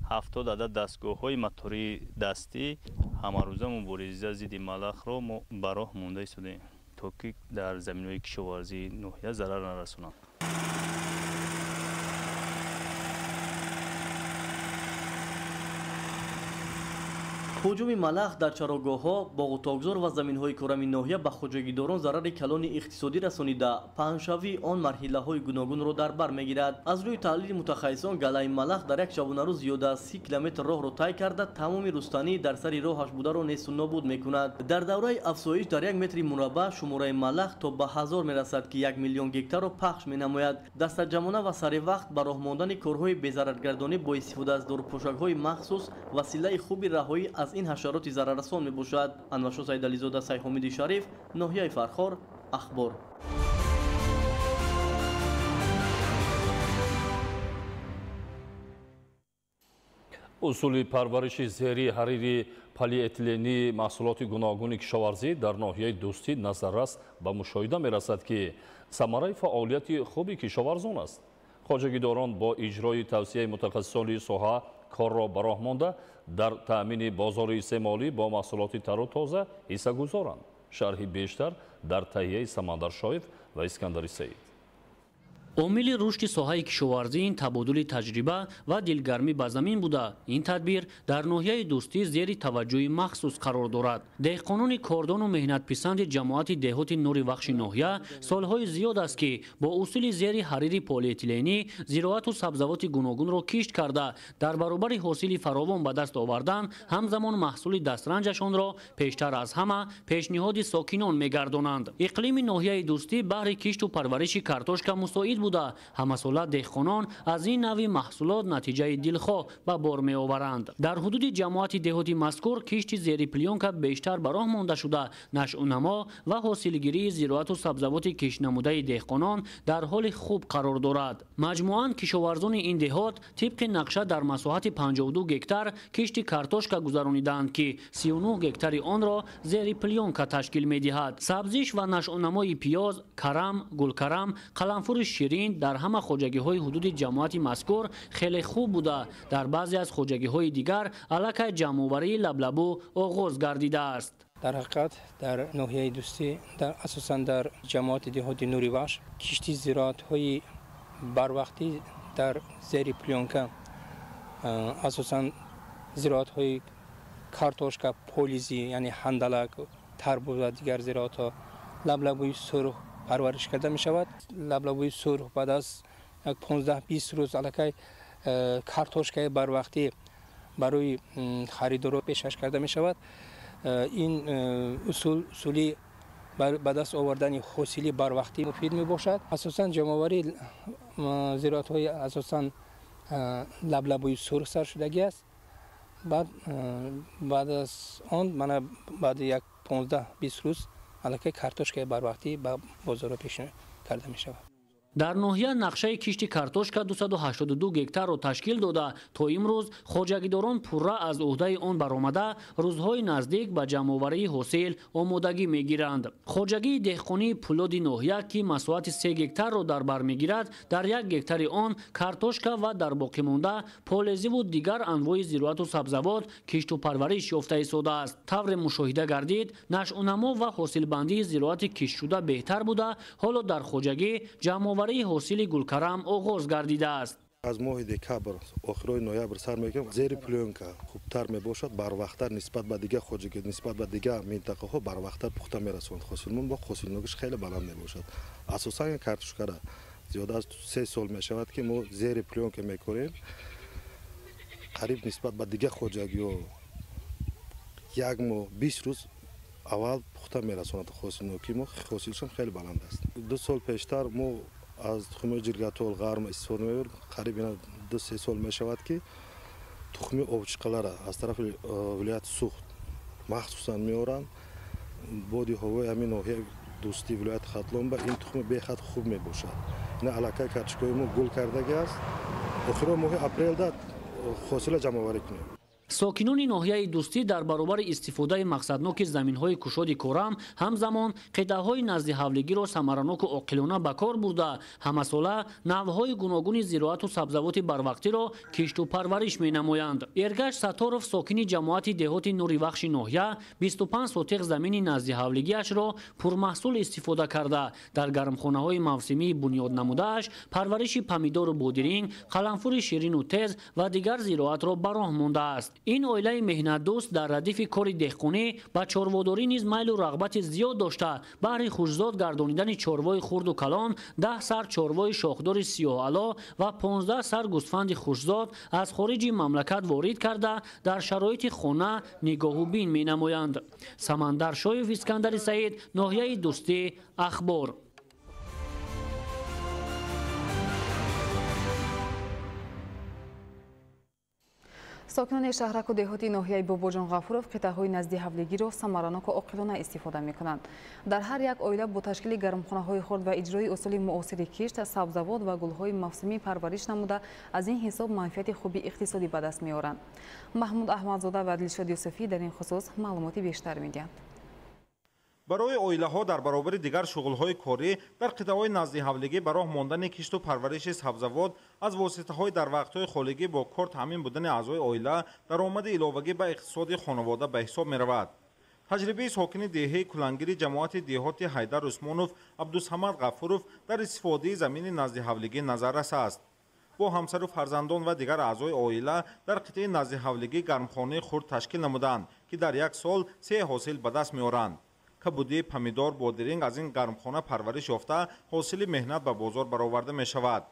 70 адад дастгоҳҳои мотории дастӣ. Ҳамарӯза мубориза зидди малахро мо ба роҳ монда истодаем, то ки дар заминҳои кишоварзии ноҳия зарар нарасонанд. Ҳуҷуми малах дар чарогоҳҳо, боғу токзор ва заминҳои корами ноҳия ба хоҷагидорон зарари калони иқтисодӣ расонида, паҳншавии он марҳилаҳои гуногунро дар бар мегирад. Аз рӯи таҳлили мутахассисон, галаи малах дар як шабонарӯз зиёда аз 30 километр роҳро тай карда, тамоми рустанӣ дар сари роҳаш бударо несту нобуд мекунад. Дар давраи афзоиш дар 1 метри мураббаъ шумораи малах то ба 1000 мерасад, ки 1 миллион гектарро пахш менамояд. Дастаҷамъона ва саривақт ба роҳ мондани корҳои безараргардонӣ бо истифода аз дорупӯшакҳои махсус василаи хуби раҳоӣ аз ин ҳашароти зараррасон мебошад. Анваршоҳ Сайдализода, Сайҳомиди Шариф, ноҳияи Фархор, Ахбор. Усули парвариши зери ҳарири полиэтилении маҳсулоти гуногуни кишоварзӣ дар ноҳияи Дӯстӣ назаррас ба мушоҳида мерасад, ки самараи фаъолияти хуби кишоварзон аст. Хоҷагидорон бо иҷрои тавсияи мутахассисони соҳа корро ба роҳ монда, дар таъмини бозори истеъмолӣ бо маҳсулоти тару тоза ҳиссагузоранд. Шарҳи бештар дар таҳияи Самандаршоев ва Искандари Саид. Омили рушди соҳаи кишоварзӣ ин табодули таҷриба ва дилгармӣ ба замин буда, ин тадбир дар ноҳияи Дӯстӣ зери таваҷҷӯҳи махсус қарор дорад. Деҳқонони кордону меҳнатписанди ҷамоати деҳоти Нури Вахши ноҳия солҳои зиёд аст, ки бо усули зери ҳарири полиэтиленӣ зироату сабзавоти гуногунро кишт карда, дар баробари ҳосили фаровон ба даст овардан, ҳамзамон маҳсули дастранҷашонро пештар аз ҳама пешниҳоди сокинон мегардонанд. Иқлими ноҳияи Дӯстӣ баҳри кишту парвариши картошка мусоид буда, ҳамасола деҳқонон аз ин нави маҳсулот натиҷаи дилхоҳ ба бор меоваранд. Дар ҳудуди ҷамоати деҳоти мазкур кишти зери плёнка бештар ба роҳ монда шуда, нашъунамо ва ҳосилгирии зироату сабзавоти киштнамудаи деҳқонон дар ҳоли хуб қарор дорад. Маҷмӯан кишоварзони ин деҳот тибқи нақша дар масоҳати 52 гектар кишти картошка гузаронидаанд, ки 39 гектари онро зери плёнка ташкил медиҳад. Сабзиш ва нашъунамои пиёз, карам, гулкарам, қаламфури ширин дар ҳама хоҷагиҳои ҳудуди ҷамоати мазкур хеле хуб буда, дар баъзе аз хоҷагиҳои дигар аллакай ҷамъоварии лаблабу оғоз гардидааст. Дар ҳақиқат дар ноҳияи Дӯстӣ, асосан дар ҷамоати деҳоти Нуривахш, кишти зироатҳои барвақтӣ дар зери плёнка, асосан зироатҳои картошка, полизӣ, яъне ҳандалак, тарбуз ва дигар зироатҳо, лаблабуи сурх парвариш карда мешавад. Лаблабуи сурх баъд аз 15-20 рӯз аллакай картошкаи барвақтӣ барои харидоро пешкаш карда мешавад. Ин усул усули ба даст овардани ҳосили барвақтӣ муфид мебошад. Асосан ҷамъоварии зироатҳои асосан лаблабуи сурх сар шудагӣ аст. Баъд аз он мана баъди як 15-20 рӯз аллакай картошкаи барвақтӣ ба бозорҳо пешниҳод карда мешавад. Дар ноҳия нақшаи кишти картошка 282 гектарро ташкил дода, то имрӯз хоҷагидорон пурра аз ӯҳдаи он баромада, рӯзҳои наздик ба ҷамъоварии ҳосил омодагӣ мегиранд. Хоҷагии деҳқонии Пулоди ноҳия, ки масоҳати 3 гектарро дар бар мегирад, дар 1 гектари он картошка ва дар боқимонда полезиву дигар анвои зироату сабзавот кишту парвариш ёфта истодааст. Тавре мушоҳида гардид, нашъунамо ва ҳосилбандии зироати киштшуда беҳтар буда, ҳоло дар хоҷагӣ ҷамъоварии ҳосили гулкарам оғоз гардидааст. Аз моҳи декабр, охирои ноябр сар мекунем. Зери плёнка хубтар мебошад, барвақттар нисбат ба дигар хоҷагӣ, нисбат ба дигар минтақаҳо барвақттар пухта мерасонад. Ҳосилмон бо ҳосилнокиш хеле баланд мебошад. Асосан картошкара зиёда аз 3 сол мешавад, ки мо зери плёнка мекорем. Қариб нисбат ба дигар хоҷагиҳо 1 моҳ 20 рӯз аввал пухта мерасонад. Ҳосилнокии мо ҳосилшон хеле баланд аст. 2 сол пештар мо аз тухмиҳои ҷиргатол ғарм истифода мебарем. Қариб 2-3 сол мешавад, ки тухми обчиқалара аз тарафи вилояти Суғд махсусан меоранд. Боди ҳавои ҳамин ноҳияи Дӯстӣ вилояти Хатлон ба ин тухми бехад хуб мебошад. Ина аллакай картошкаи мо гул кардагӣ аст. Охири моҳи апрелда ҳосила ҷамъоварӣ кунем. Сокинони ноҳияи Дӯстӣ дар баробари истифодаи мақсадноки заминҳои кушоди корам, ҳамзамон қитъаҳои назди ҳавлигиро самараноку оқилона ба кор бурда, ҳамасола навъҳои гуногуни зироату сабзавоти барвақтиро кишту парвариш менамоянд. Эргаш Сатторов, сокини ҷамоати деҳоти Нуривахши ноҳия, 25 сотиқ замини назди ҳавлигиашро пурмаҳсул истифода карда, дар гармхонаҳои мавсимии бунёд намудааш парвариши помидору бодиринг, қаламфури ширину тез ва дигар зироатро ба роҳ мондааст. Ин оилаи меҳнатдӯст дар радифи кори деҳқонӣ ба чорводорӣ низ майлу рағбати зиёд дошта, баҳри хушзод гардонидани чорвои хурду калон 10 сар чорвои шохдори сиёҳало ва 15 сар гӯсфанди хушзод аз хориҷи мамлакат ворид карда, дар шароити хона нигоҳубин менамоянд. Самандар Шоев, Искандари Саид, ноҳияи Дӯстӣ, Ахбор. Сокинони шаҳраку деҳоти ноҳияи Бобоҷон Ғафуров қитъаҳои назди ҳавлигиро самараноку оқилона истифода мекунанд. Дар ҳар як оила бо ташкили гармхонаҳои хурд ва иҷрои усули муосири кишт, сабзавот ва гулҳои мавсимӣ парвариш намуда, аз ин ҳисоб манфиати хуби иқтисодӣ ба даст меоранд. Маҳмуд Аҳмадзода ва Дилшод Юсуфӣ дар ин хусус маълумоти бештар медиҳанд. Барои оилаҳо дар баробари дигар шуғлҳои корӣ дар қитъаҳои назди ҳавлигӣ ба роҳ мондани кишту парвариши сабзавот аз воситаҳои дар вақтҳои холигӣ бо кор таъмин будани аъзои оила даромади иловагӣ ба иқтисоди хонавода ба ҳисоб меравад. Таҷрибаи сокини деҳаи Кулангири ҷамоати деҳоти Ҳайдар Усмонов Абдусамад Ғафуров дар истифодаи замини назди ҳавлигӣ назаррас аст. Бо ҳамсару фарзандон ва дигар аъзои оила дар қитъаи назди ҳавлигӣ гармхонаи хурд ташкил намуданд, ки дар як сол 3 ҳосил ба даст меоранд. Кабудӣ, помидор, бодиринг аз ин гармхона парвариш ёфта, ҳосили меҳнат ба бозор бароварда мешавад.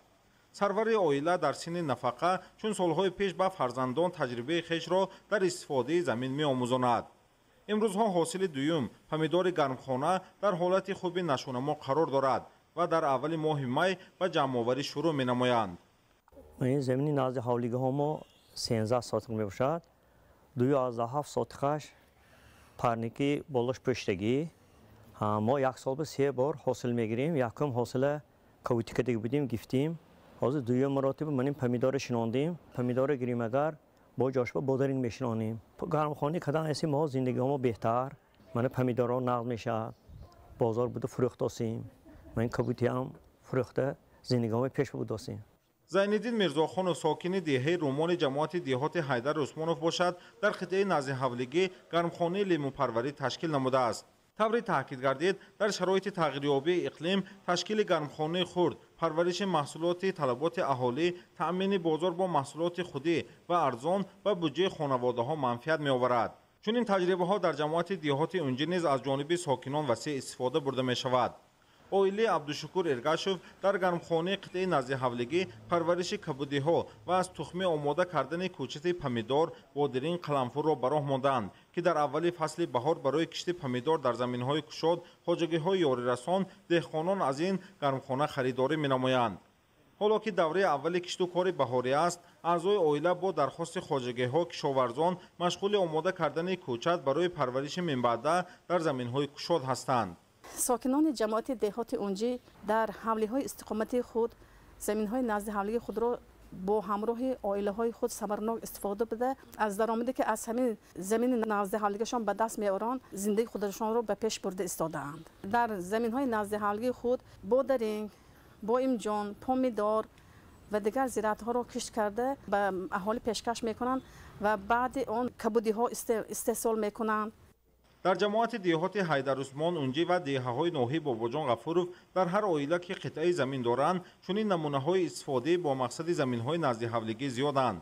Сарвари оила дар синни нафақа чун солҳои пеш ба фарзандон таҷрибаи хешро дар истифодаи замин меомӯзонад. Имрӯзҳо ҳосили дуюм помидори гармхона дар ҳолати хуби нашъунамо қарор дорад. ва дар аввали моҳи май ба ҷамъоварӣ шурӯъ менамоянд. Ин замини назди ҳавлигаҳо мо 13 сотиқ мебошад. 2,7 сотиқаш парники болош пӯштагӣ. Мо як сол ба 3 бор ҳосил мегирем. Якум ҳосила кавутикадагӣ будем, гифтем. Ҳозир дуюм маротиба маним помидора шинондем. Помидора гирем агар бо ҷошба бодаринг мешинонем. Гармхона кадан ҳаси мо зиндагиҳомо беҳтар. Мана помидорҳо нағз мешавад. Бозор буда фурӯхтосем. Ман кабутиам фурӯхта зиндагиҳомо пеш будосем. Зайниддин Мирзохонов сокини деҳаи Румони ҷамоати деҳоти Ҳайдар Усмонов бошад, дар қитъаи назди ҳавлигӣ гармхонаи лимӯпарварӣ ташкил намудааст. Тавре таъкид гардид, дар шароити тағйирёбии иқлим ташкили гармхонаи хурд, парвариши маҳсулоти талаботи аҳолӣ, таъмини бозор бо маҳсулоти худӣ ва арзон ба буҷаи хонаводаҳо манфиат меоварад. Чунин таҷрибаҳо дар ҷамоати деҳоти Унҷӣ низ аз ҷониби сокинон васеъ истифода бурда мешавад. Оилаи Абдушукур Эргашев дар гармхонаи қитъаи назди ҳавлигӣ парвариши кабудиҳо ва аз тухмӣ омода кардани кӯчати помидор, бодиринг, қаламфурро ба роҳ мондаанд, ки дар аввали фасли баҳор барои кишти помидор дар заминҳои кушод хоҷагиҳои ёрирасон деҳқонон аз ин гармхона харидорӣ менамоянд. Ҳоло ки давраи аввали кишту кори баҳорӣ аст, аъзои оила бо дархости хоҷагиҳо кишоварзон машғули омода кардани кӯчат барои парвариши минбаъда дар заминҳои кушод ҳастанд. Сокинони ҷамоати деҳоти Унҷӣ дар ҳавлиҳои истиқоматии худ заминҳои назди ҳавлигии худро бо ҳамроҳи оилаҳои худ самарнок истифода буда, аз даромаде ки аз ҳамин замини назди ҳавлигашон ба даст меоранд, зиндагии худашонро ба пеш бурда истодаанд. Дар заминҳои назди ҳавлигии худ бодаринг, боимҷон, помидор ва дигар зираатҳоро кишт карда ба аҳолӣ пешкаш мекунанд ва баъди он кабудиҳо истеҳсол мекунанд. Дар ҷамоати деҳоти Ҳайдарусмон, Унҷӣ ва деҳаҳои ноҳияи Бобоҷон Ғафуров дар ҳар оила ки қитъаи замин доранд, чунин намунаҳои истифодаӣ бо мақсади заминҳои назди ҳавлигӣ зиёданд.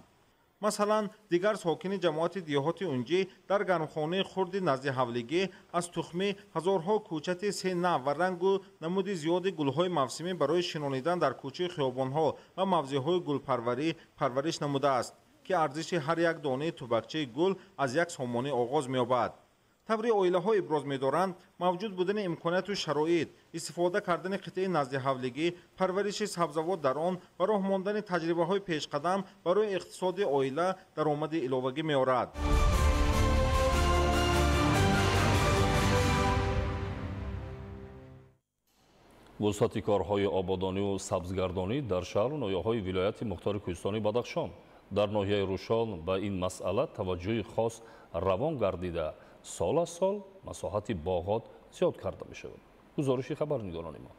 Масалан, дигар сокини ҷамоати деҳоти Унҷӣ дар гармхонаи хурди назди ҳавлигӣ аз тухмӣ ҳазорҳо кӯчати се нав ва рангу намуди зиёди гулҳои мавсимӣ барои шинонидан дар кӯчаи хиёбонҳо ва мавзеъҳои гулпарварӣ парвариш намудааст, ки арзиши ҳар як донаи тубакчаи гул аз 1 сомонӣ оғоз меёбад. Таври оилаҳо иброз медоранд, мавҷуд будани имконияту шароит, истифода кардани қитъаи назди ҳавлигӣ, парвариши сабзавот дар он ва роҳ мондани таҷрибаҳои пешқадам барои иқтисоди оила даромади иловагӣ меорад. Вусъати корҳои ободониву сабзгардонӣ дар шаҳру ноҳияҳои вилояти мухтори кӯҳистони Бадахшон. Дар ноҳияи Рушон ба ин масъала таваҷҷӯҳи хос равон гардида, сол аз сол масоҳати боғот зиёд карда мешавад. Гузориши хабарнигорони мо.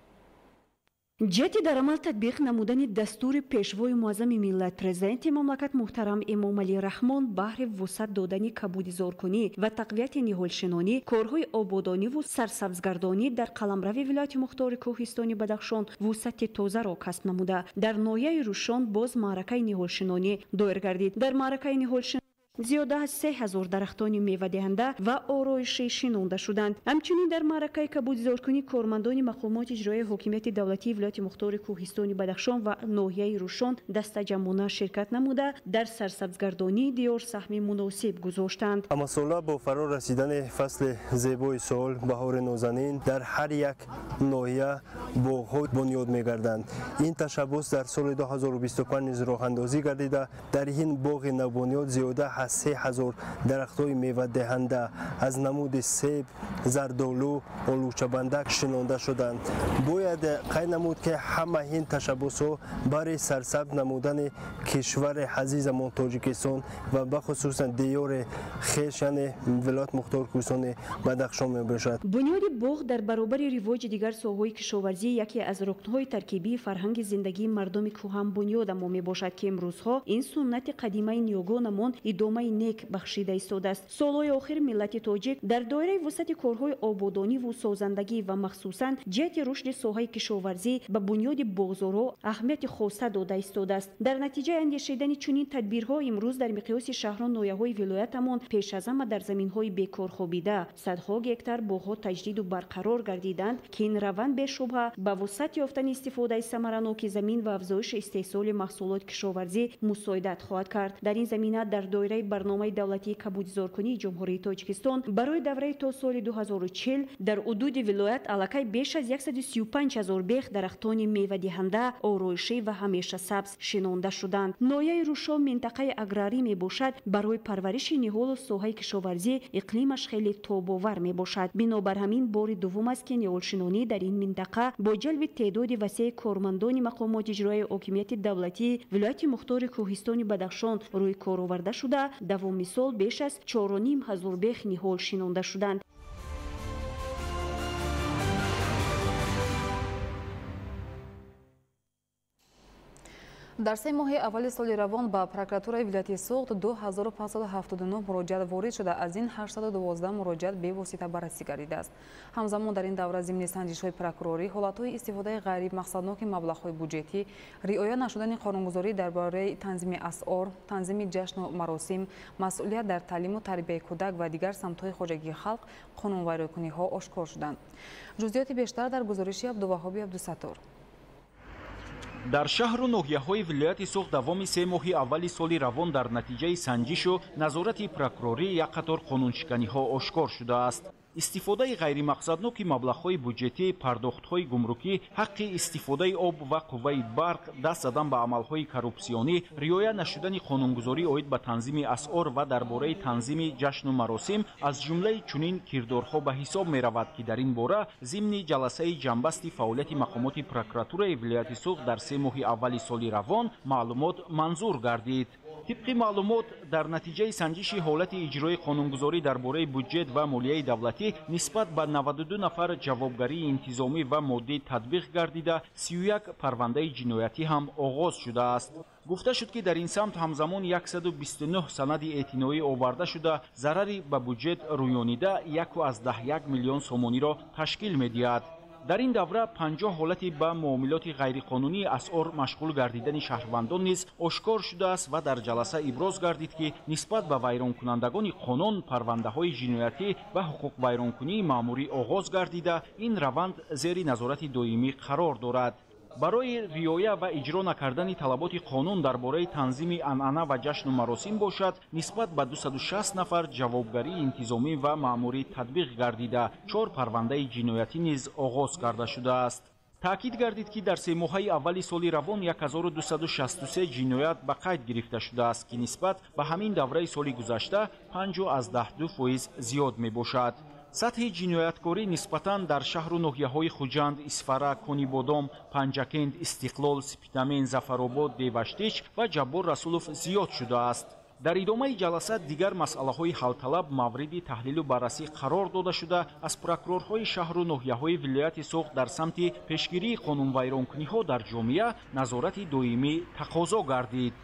Ҷиҳати дар амал татбиқ намудани дастури пешвои муаззами миллат, президенти мамлакат муҳтарам Эмомалӣ Раҳмон баҳри вусъат додани кабудизоркунӣ ва тақвияти ниҳолшинонӣ, корҳои ободониву сарсабзгардонӣ дар қаламрави вилояти мухтори кӯҳистони Бадахшон вусъати тозаро касб намуда, дар ноҳияи Рушон боз маъракаи ниҳолшинонӣ доир гардид. Дар маъракаи ниҳолшинонӣ зиёда аз 3000 дарахтони мевадиҳанда ва ороишӣ шинонда шуданд. Ҳамчунин дар маъракаи кабудизоркунӣ кормандони мақомоти иҷроияи ҳокимияти давлатии вилояти мухтори кӯҳистони Бадахшон ва ноҳияи Рушон дастаҷамъона ширкат намуда, дар сарсабзгардонии диёр саҳми муносиб гузоштанд. Ҳамасола бо фаро расидани фасли зебои сол, баҳори нозанин, дар ҳар як ноҳия боғҳо бунёд мегарданд. Ин ташаббус дар соли 2025 низ роҳандозӣ гардида, дар ин боғи навбунёд зиёда аз 3000 дарахтҳои мевадиҳанда аз намуди себ, зардолу, олучабандак шинонда шуданд. Бояд қайд намуд, ки ҳама ин ташаббусҳо барои сарсабз намудани кишвари азизамон Тоҷикистон ва бахусусан диёри хеш, яъне вилояти мухтори кӯҳистони Бадахшон мебошад. Бунёди боғ дар баробари ривоҷи дигар соҳаҳои кишоварзӣ яке аз рукнҳои таркибии фарҳанги зиндагии мардуми кӯҳанбунёдамо мебошад, ки имрӯзҳо ин суннати қадимаи ниёгонамон идомаи нек бахшида истодааст. Солҳои охир миллати тоҷик дар доираи вусъати корҳои ободониву созандагӣ ва махсусан ҷиҳати рушди соҳаи кишоварзӣ ба бунёди боғзорҳо аҳамияти хоса дода истодааст. Дар натиҷаи андешидани чунин тадбирҳо имрӯз дар миқёси шаҳру ноҳияҳои вилоятамон пеш аз ҳама дар заминҳои бекорхобида садҳо гектар боғҳо таҷдиду барқарор гардиданд, ки ин раванд бешубҳа ба вусъат ёфтани истифодаи самараноки замин ва афзоиши истеҳсоли маҳсулоти кишоварзӣ мусоидат хоҳад кард. Дар ин замина дар доираи доираи барномаи давлатии кабудизоркунии Ҷумҳурии Тоҷикистон барои давраи то соли 2040 дар ҳудуди вилоят аллакай беш аз 135 ҳазор бех дарахтони мевадиҳанда, ороишӣ ва ҳамеша сабз шинонда шуданд. Ноҳияи Рӯшон минтақаи аграрӣ мебошад. Барои парвариши ниҳолу соҳаи кишоварзӣ иқлимаш хеле тобовар мебошад. Бинобар ҳамин бори дуввум аст, ки ниҳолшинонӣ дар ин минтақа бо ҷалби теъдоди васеи кормандони мақомоти иҷроияи ҳокимияти давлатии вилояти мухтори Кӯҳистони Бадахшон рӯи кор оварда шуда, давоми сол беш аз 4,5 ҳазор бех ниҳол шинонда шуданд. Дар се моҳи аввали соли равон ба прокуратураи вилояти Суғд 2579 муроҷиат ворид шуда, аз ин 812 муроҷиат бевосита баррасӣ гардидааст. Ҳамзамон дар ин давра зимни санҷишҳои прокурорӣ ҳолатҳои истифодаи ғайримақсадноки маблағҳои буҷетӣ, риоя нашудани қонунгузорӣ дар бораи танзими асъор, танзими ҷашну маросим, масъулият дар таълиму тарбияи кӯдак ва дигар самтҳои хоҷагии халқ қонунвайронкуниҳо ошкор шуданд. Ҷузъиёти бештар дар гузориши Абдуваҳоби Абдусаттор. Дар шаҳру ноҳияҳои вилояти Суғд давоми се моҳи аввали соли равон дар натиҷаи санҷишу назорати прокурорӣ як қатор қонуншиканиҳо ошкор шудааст. Истифодаи ғайримақсадноки маблағҳои буҷетӣ, пардохтҳои гумрукӣ, ҳаққи истифодаи об ва қувваи барқ, даст задан ба амалҳои коррупсионӣ, риоя нашудани қонунгузорӣ оид ба танзими асъор ва дар бораи танзими ҷашну маросим аз ҷумлаи чунин кирдорҳо ба ҳисоб меравад, ки дар ин бора зимни ҷаласаи ҷамъбасти фаъолияти мақомоти прокуратураи вилояти Суғд дар се моҳи аввали соли равон маълумот манзур гардид. Тибқи маълумот, дар натиҷаи санҷиши ҳолати иҷрои қонунгузорӣ дар бораи буҷет ва молияи давлатӣ нисбат ба 92 нафар ҷавобгарии интизомӣ ва моддӣ татбиқ гардида, 31 парвандаи ҷиноятӣ ҳам оғоз шудааст. Гуфта шуд, ки дар ин самт ҳамзамон 129 санади эътиноӣ оварда шуда, зарари ба буҷет рӯёнида 1,1 миллион сомониро ташкил медиҳад. Дар ин давра 50 ҳолати ба муомилоти ғайриқонунии асъор машғул гардидани шаҳрвандон низ ошкор шудааст ва дар ҷаласа иброз гардид, ки нисбат ба вайронкунандагони қонун парвандаҳои ҷиноятӣ ва ҳуқуқвайронкунии маъмурӣ оғоз гардида, ин раванд зери назорати доимӣ қарор дорад. Барои риоя ва иҷро накардани талаботи қонун дар бораи танзими анъана ва ҷашну маросим бошад, нисбат ба 260 нафар ҷавобгарии интизомӣ ва маъмурӣ татбиқ гардида, 4 парвандаи ҷиноятӣ низ оғоз карда шудааст. Таъкид гардид, ки дар семоҳаи аввали соли равон 1263 ҷиноят ба қайд гирифта шудааст, ки нисбат ба ҳамин давраи соли гузашта 5,2% зиёд мебошад. Сатҳи ҷинояткорӣ нисбатан дар шаҳру ноҳияҳои Хуҷанд, Исфара, Конибодом, Панҷакент, Истиқлол, Спитамен, Зафаробод, Деваштич ва Ҷаббор Расулов зиёд шудааст. Дар идомаи ҷаласа дигар масъалаҳои ҳалталаб мавриди таҳлилу баррасӣ қарор дода шуда, аз прокурорҳои шаҳру ноҳияҳои вилояти Суғд дар самти пешгирии қонунвайронкуниҳо дар ҷомеа назорати доимӣ тақозо гардид.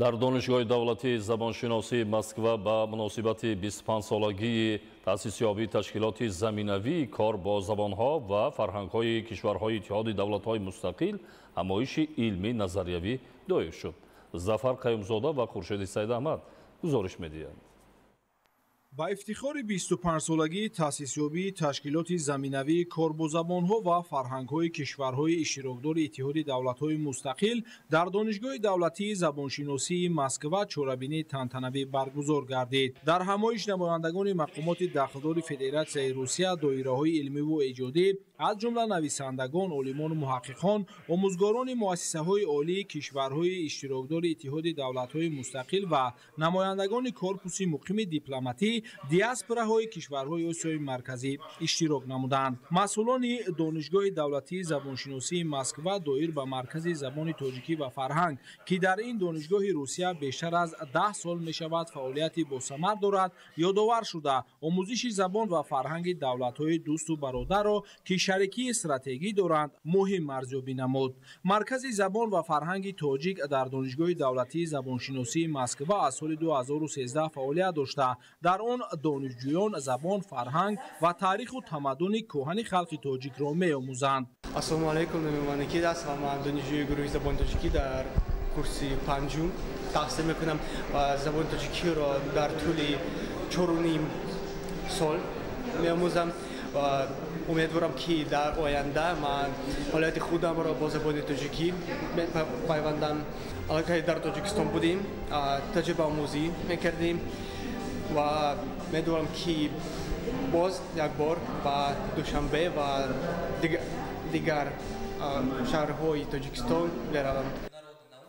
Дар Донишгоҳи давлатии забоншиносии Москва ба муносибати 25-солагии таъсисёбии ташкилоти заминавии кор бо забонҳо ва фарҳангҳои кишварҳои Иттиҳоди давлатҳои мустақил ҳамоиши илмӣ назариявӣ доир шуд. Зафар Қаюмзода ва Хуршеди Саидаҳмад гузориш медиҳанд. Ба ифтихори 25-солагии таъсисёбии ташкилоти заминавии кор бо забонҳо ва фарҳангҳои кишварҳои иштирокдори Иттиҳоди давлатҳои мустақил дар Донишгоҳи давлатии забоншиносии Москва чорабинии тантанавӣ баргузор гардид. Дар ҳамоиш намояндагони мақомоти дахлдори Федератсияи Русия, доираҳои илмиву эҷодӣ, аз ҷумла нависандагон, олимону муҳаққиқон, омӯзгорони муассисаҳои олии кишварҳои иштирокдори Иттиҳоди давлатҳои мустақил ва намояндагони корпуси муқими дипломатӣ диаспораҳои кишварҳои Осиёи Марказӣ иштирок намуданд. Масъулони Донишгоҳи давлатии забоншиносии Москва доир ба Маркази забони тоҷикӣ ва фарҳанг, ки дар ин донишгоҳи Русия бештар аз 10 сол мешавад фаъолияти босамар дорад, ёдовар шуда, омӯзиши забон ва фарҳанги давлатҳои дӯсту бародарро, ки шарикии стратегӣ доранд, муҳим арзёбӣ намуд. Маркази забон ва фарҳанги тоҷик дар Донишгоҳи давлатии забоншиносии Москва аз соли 2013 фаъолият дошта, дар он донишҷӯён забон, фарҳанг ва таъриху тамаддуни кӯҳани халқи тоҷикро меомӯзанд. Ассалому алайкум, номи ман Никит аст ва ман донишҷӯи гурӯҳи забони тоҷикӣ дар курси панҷум таҳсил мекунам ва забони тоҷикиро дар тӯли 4,5 сол меомӯзам ва Умедворам, ки дар оянда ман фаъолияти худамро бо забони тоҷикӣ пайвандам. Аллакай дар Тоҷикистон будем, таҷрибаомӯзӣ мекардем ва медонам, ки боз як бор ба Душанбе ва дигар шаҳрҳои Тоҷикистон меравам.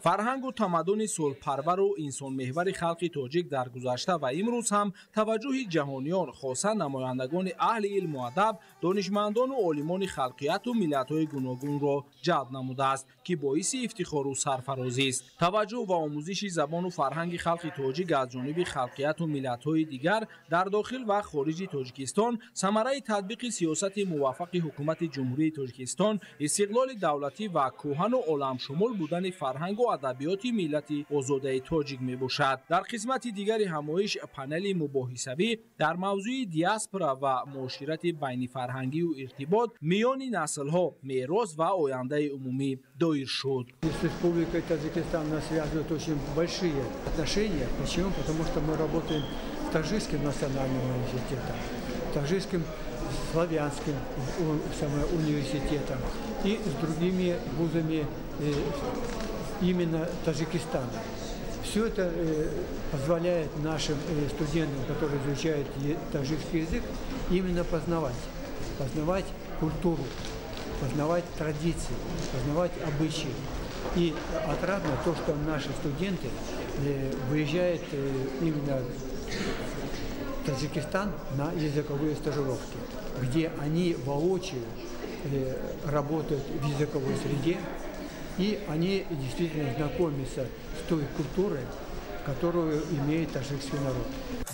Фарҳангу тамаддуни сулҳпарвару инсонмеҳвари халқи тоҷик дар гузашта ва имрӯз ҳам таваҷҷӯҳи ҷаҳониён, хоса намояндагони аҳли илму адаб, донишмандону олимони халқияту миллатҳои гуногунро ҷалб намудааст, ки боиси ифтихору сарфарозист. Таваҷҷӯҳ ва омӯзиши забону фарҳанги халқи тоҷик аз ҷониби халқияту миллатҳои дигар дар дохил ва хориҷи Тоҷикистон самараи татбиқи сиёсати муваффақи ҳукумати Ҷумҳурии Тоҷикистон, истиқлоли давлатӣ ва кӯҳану оламшумул будани фарҳангу адабиёти миллати озодаи тоҷик мебошад. Дар қисмати дигари ҳамоиш панели мубоҳисавӣ дар мавзӯи диаспора ва муоширати байнифарҳангию иртибот миёни наслҳо, мерос ва ояндаи умумӣ доир шуд. С Республикой Таджикистан нас связывают очень большие отношения. Почему? Потому что мы работаем с Таджикским национальным университетом, Таджикским славянским университетом и с другими вузами именно Таджикистана. Все это позволяет нашим студентам, которые изучают таджикский язык, именно познавать культуру, познавать традиции, познавать обычаи. И отрадно то, что наши студенты выезжают именно в Таджикистан на языковые стажировки, где они воочию работают в языковой среде, и они действительно знакомятся с той культурой, которую имеет таджикский народ.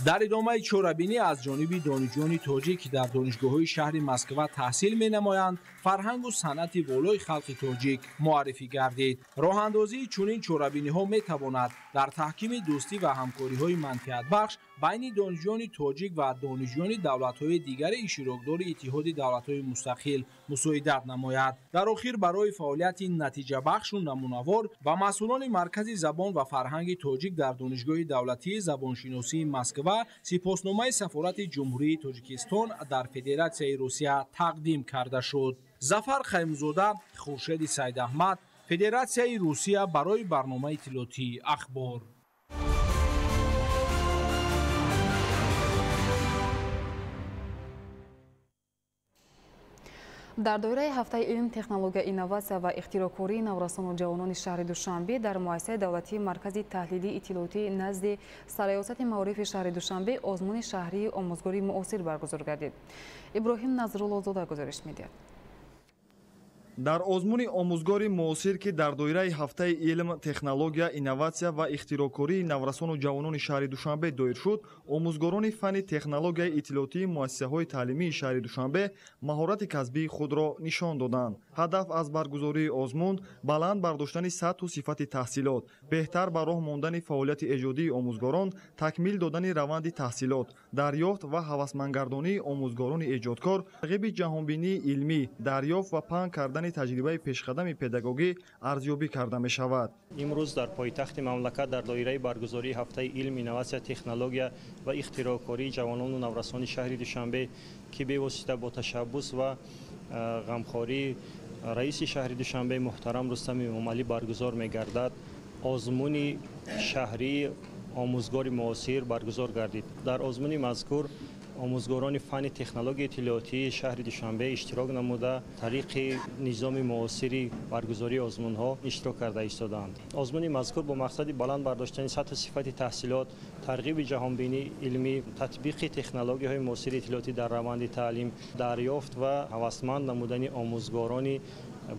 Дар идомаи чорабинӣ аз ҷониби донишҷӯёни тоҷик, ки дар донишгоҳҳои шаҳри Москва таҳсил менамоянд, фарҳангу санъати волои халқи тоҷик муаррифӣ гардид. Роҳандозии чунин чорабиниҳо метавонад дар таҳкими дӯстӣ ва ҳамкориҳои манфиатбахш байни донишҷӯёни тоҷик ва донишҷӯёни давлатҳои дигари иштирокдори Иттиҳоди давлатҳои мустақил мусоидат намояд. Дар охир барои фаъолияти натиҷабахшу намунавор ба масъулони Маркази забон ва фарҳанги тоҷик дар Донишгоҳи давлатии забоншиносии Москва сипосномаи Сафорати Ҷумҳурии Тоҷикистон дар Федератсияи Русия тақдим карда шуд. Зафар Қаймзода, Хуршеди Сайдаҳмад, Федератсияи Русия барои барномаи иттилоотии Ахбор. Дар доираи ҳафтаи илм, технология, инноватсия ва ихтироъкории наврасону ҷавонони шаҳри Душанбе дар муассисаи давлатии Маркази таҳлилии иттилоотӣ назди Сарраёсати маорифи шаҳри Душанбе озмуни шаҳрии омӯзгори муосир баргузор гардид. Иброҳим Назруллозода гузориш медиҳад. Дар озмуни омӯзгори муосир, ки дар доираи ҳафтаи илм, технология, инноватсия ва ихтироъкории наврасону ҷавонони шаҳри Душанбе доир шуд, омӯзгорони фанни технологияи иттилоотии муассисаҳои таълимии шаҳри Душанбе маҳорати касбии худро нишон доданд. Ҳадаф аз баргузории озмун баланд бардоштани сатҳу сифати таҳсилот, беҳтар ба роҳ мондани фаъолияти эҷодии омӯзгорон, такмил додани раванди таҳсилот, дарёфт ва ҳавасмандгардонии омӯзгорони эҷодкор, тарғиби ҷаҳонбинии илмӣ, дарёфт ва паҳн кардани таҷрибаи пешқадами педагогӣ арзёбӣ карда мешавад. Имрӯз дар пойтахти мамлакат дар доираи баргузории ҳафтаи илм, инноватсия, технология ва ихтироъкории ҷавонону наврасони шаҳри Душанбе, ки бевосита бо ташаббус ва ғамхории раиси шаҳри Душанбе муҳтарам Рустами Эмомалӣ баргузор мегардад, озмуни шаҳрии омӯзгори муосир баргузор гардид. Дар озмуни мазкур омӯзгорони фанни технологияи иттилоотии шаҳри Душанбе иштирок намуда, тариқи низоми муосири баргузории озмунҳо иштирок карда истодаанд. Озмуни мазкур бо мақсади баланд бардоштани сатҳу сифати таҳсилот, тарғиби ҷаҳонбинии илмӣ, татбиқи технологияҳои муосири иттилоотӣ дар раванди таълим, дарёфт ва ҳавасманд намудани омӯзгорони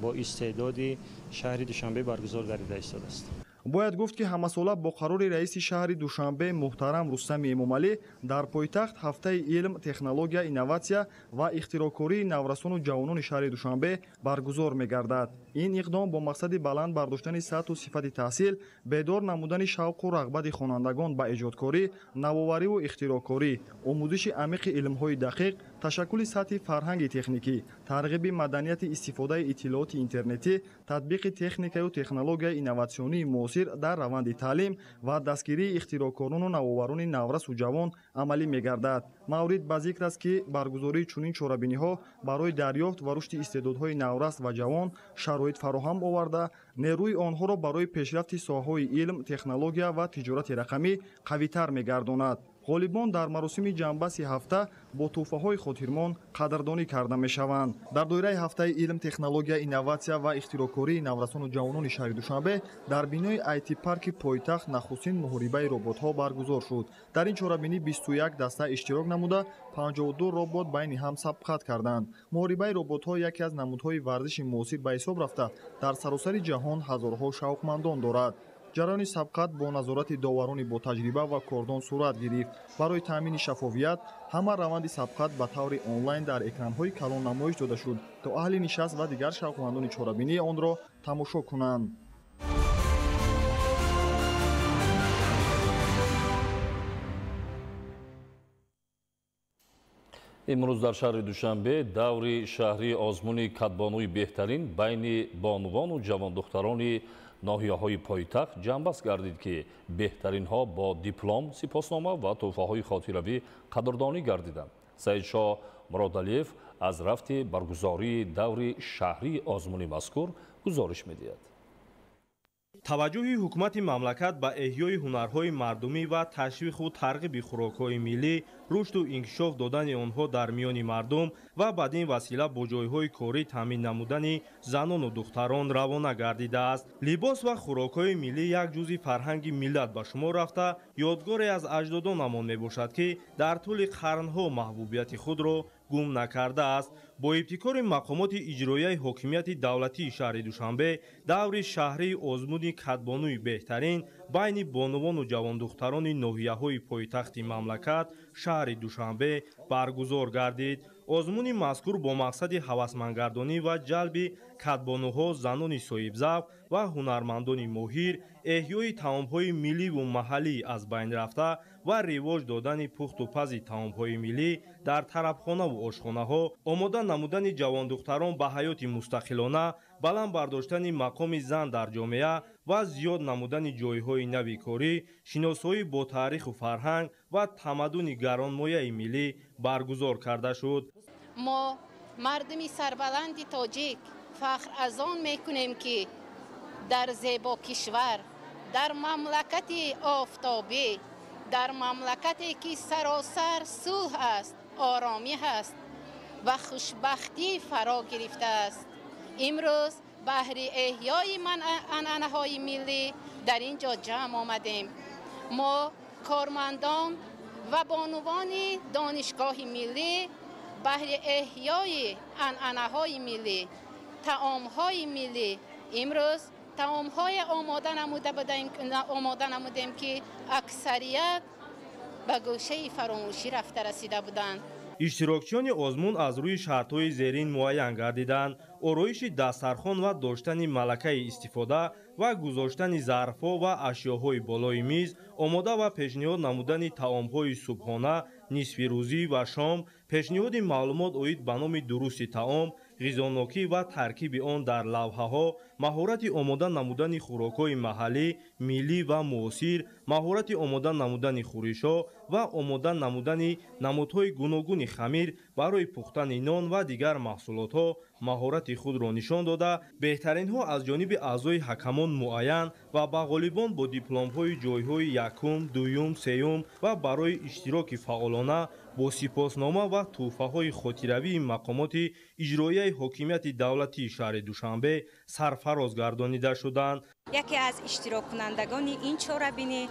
бо истеъдоди шаҳри Душанбе баргузор гардида истодааст. Бояд гуфт, ки ҳамасола бо қарори раиси шаҳри Душанбе муҳтарам Рустами Эмомалӣ дар пойтахт ҳафтаи илм, технология, инноватсия ва ихтироъкории наврасону ҷавонони шаҳри Душанбе баргузор мегардад. Ин иқдом бо мақсади баланд бардоштани сатҳу сифати таҳсил, бедор намудани шавқу рағбати хонандагон ба эҷодкорӣ, навовариву ихтироъкорӣ, омӯзиши амиқи илмҳои дақиқ, ташаккули сатҳи фарҳанги техникӣ, тарғиби маданияти истифодаи иттилооти интернетӣ, татбиқи техникаю технологияи инноватсионии муосир дар раванди таълим ва дастгирии ихтироъкорону навоварони наврасу ҷавон амалӣ мегардад. Маврид ба зикр аст, ки баргузории чунин чорабиниҳо барои дарёфт ва рушди истеъдодҳои наврас ва ҷавон шароит фароҳам оварда, нерӯи онҳоро барои пешрафти соҳаҳои илм, технология ва тиҷорати рақамӣ қавитар мегардонад. Ғолибон дар маросими ҷамъбасти ҳафта бо тӯҳфаҳои хотирмон қадрдонӣ карда мешаванд. Дар доираи ҳафтаи илм, технология, инноватсия ва ихтироъкории наврасону ҷавонони шаҳри Душанбе дар бинои IT-парки пойтахт нахустин муҳорибаи роботҳо баргузор шуд. Дар ин чорабинӣ 21 даста иштирок намуда, 52 робот байни ҳам сабқат карданд. Муҳорибаи роботҳо яке аз намудҳои варзиши муосир ба ҳисоб рафта, дар саросари ҷаҳон ҳазорҳо шавқмандон дорад. Ҷараёни сабқат бо назорати доварони ботаҷриба ва кордон сурат гирифт. Барои таъмини шаффофият ҳама раванди сабқат ба таври онлайн дар экранҳои калон намоиш дода шуд, то аҳли нишаст ва дигар шавқмандони чорабинии онро тамошо кунанд. Имрӯз дар шаҳри Душанбе даври шаҳрии озмуни кадбонуи беҳтарин байни бонувону ҷавондухтарони ноҳияҳои пойтахт ҷамъбаст гардид, ки беҳтаринҳо бо диплом, сипоснома ва тӯҳфаҳои хотиравӣ қадрдонӣ гардиданд. Саидшоҳ Муродалиев аз рафти баргузории даври шаҳрии озмуни мазкур гузориш медиҳад. Таваҷҷӯҳи ҳукумати мамлакат ба эҳёи ҳунарҳои мардумӣ ва ташвиқу тарғиби хӯрокҳои миллӣ, рушду инкишоф додани онҳо дар миёни мардум ва бадин васила бо ҷойҳои корӣ таъмин намудани занону духтарон равона гардидааст. Либос ва хӯрокҳои миллӣ як ҷузъи фарҳанги миллат ба шумор рафта, ёдгоре аз аҷдодонамон мебошад, ки дар тӯли қарнҳо маҳбубияти худро гум накардааст. Бо ибтикори мақомоти иҷроияи ҳокимияти давлатии шаҳри Душанбе даври шаҳрии озмуни кадбонуи беҳтарин байни бонувону ҷавондухтарони ноҳияҳои пойтахти мамлакат шаҳри Душанбе баргузор гардид. Озмуни мазкур бо мақсади ҳавасмандгардонӣ ва ҷалби кадбонуҳо, занони соҳибзавқ ва ҳунармандони моҳир, эҳёи таомҳои милливу маҳаллӣ аз байн рафта ва ривоҷ додани пухту пази таомҳои миллӣ дар тарабхонаву ошхонаҳо, омода намудани ҷавондухтарон ба ҳаёти мустақилона, баланд бардоштани мақоми зан дар ҷомеа ва зиёд намудани ҷойҳои нави корӣ, шиносоӣ бо таъриху фарҳанг ва тамаддуни гаронмояи миллӣ баргузор карда шуд. Мо мардуми сарбаланди тоҷик фахр аз он мекунем, ки дар зебо кишвар, дар мамлакати офтобӣ, дар мамлакате ки саросар сулҳ аст, оромӣ ҳаст ва хушбахтӣ фаро гирифтааст, имрӯз баҳри эҳёи анъанаҳои миллӣ дар ин ҷо ҷамъ омадем. Мо кормандон ва бонувони донишгоҳи миллӣ баҳри эҳёи анъанаҳои миллӣ, таомҳои миллӣ имрӯз таомҳое омода намудем, ки аксарият ба гӯшаи фаромӯшӣ рафта расида буданд. Иштирокчиёни озмун аз рӯи шартҳои зерин муайян гардиданд: ороиши дастархон ва доштани малакаи истифода ва гузоштани зарфҳо ва ашёҳои болои миз, омода ва пешниҳод намудани таомҳои субҳона, нисфирӯзӣ ва шом, пешниҳоди маълумот оид ба номи дурусти таом, ғизонокӣ ва таркиби он дар лавҳаҳо, маҳорати омода намудани хӯрокҳои маҳаллӣ, миллӣ ва муосир, маҳорати омода намудани хӯришҳо ва омода намудани намудҳои гуногуни хамир барои пухтани нон ва дигар маҳсулотҳо маҳорати худро нишон дода, беҳтаринҳо аз ҷониби аъзои ҳакамон муайян ва ба ғолибон бо дипломҳои ҷойҳои якум, дуюм, сеюм ва барои иштироки фаъолона бо сипоснома ва тӯҳфаҳои хотиравии мақомоти иҷроияи ҳокимияти давлатии шаҳри Душанбе сарфароз гардонида шуданд. Яке аз иштироккунандагони ин чорабинӣ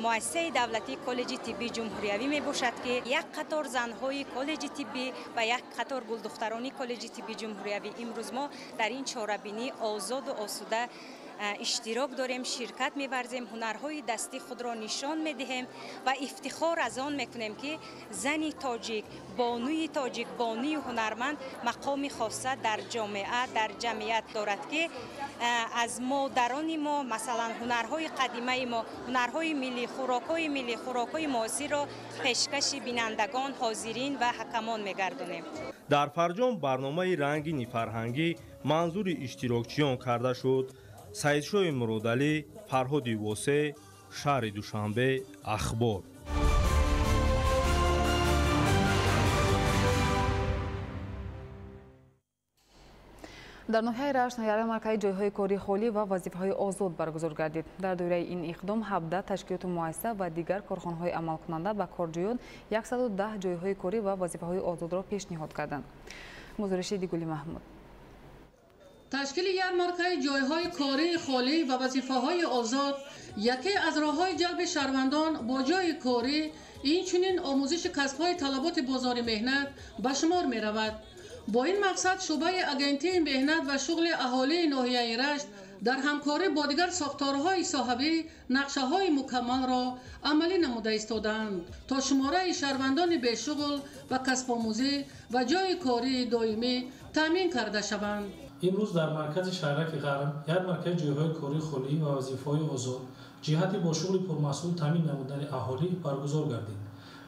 Муассисаи давлатии коллеҷи тиббии ҷумҳуриявӣ мебошад, ки як қатор занҳои коллеҷи тиббӣ ва як қатор гулдухтарони коллеҷи тиббии ҷумҳуриявӣ имрӯз мо дар ин чорабинӣ озоду осуда иштирок дорем, ширкат меварзем, ҳунарҳои дастӣ худро нишон медиҳем ва ифтихор аз он мекунем, ки зани тоҷик, бонуи тоҷик, бонуи ҳунарманд мақоми хоса дар ҷомеа, дар ҷамъият дорад, ки аз модарони мо, масалан, ҳунарҳои қадимаи мо, ҳунарҳои миллӣ, хӯрокҳои миллӣ, хӯрокҳои муосирро пешкаши бинандагон, ҳозирин ва ҳакамон мегардонем. Дар фарҷом барномаи рангини фарҳангӣ манзури иштирокчиён карда шуд. Саидшоҳи Муродалӣ, Фарҳоди Восе, шаҳри Душанбе, Ахбор. Дар ноҳияи Рашт ярмаркаи ҷойҳои кори холӣ ва вазифаҳои озод баргузор гардид. Дар доираи ин иқдом 17 ташкилоту муассиса ва дигар корхонаҳои амалкунанда ба корҷӯён 110 ҷойҳои корӣ ва вазифаҳои озодро пешниҳод карданд. Гузориши Дигули Маҳмуд. Ташкили ярмаркаи ҷойҳои кории холӣ ва вазифаҳои озод яке аз роҳҳои ҷалби шаҳрвандон бо ҷойи корӣ, инчунин омӯзиши касбҳои талаботи бозори меҳнат ба шумор меравад. Бо ин мақсад шӯъбаи агентии меҳнат ва шуғли аҳолии ноҳияи Рашт дар ҳамкорӣ бо дигар сохторҳои соҳавӣ нақшаҳои мукаммалро амалӣ намуда истодаанд, то шумораи шаҳрвандони бешуғл ба касбомӯзӣ ва ҷойи кории доимӣ таъмин карда шаванд. Имрӯз дар маркази шаҳраки Ғарб ярмаркаи ҷойҳои кории холӣ ва вазифаҳои озод ҷиҳати бо шуғли пурмасъул таъмин намудани аҳолӣ баргузор гардид.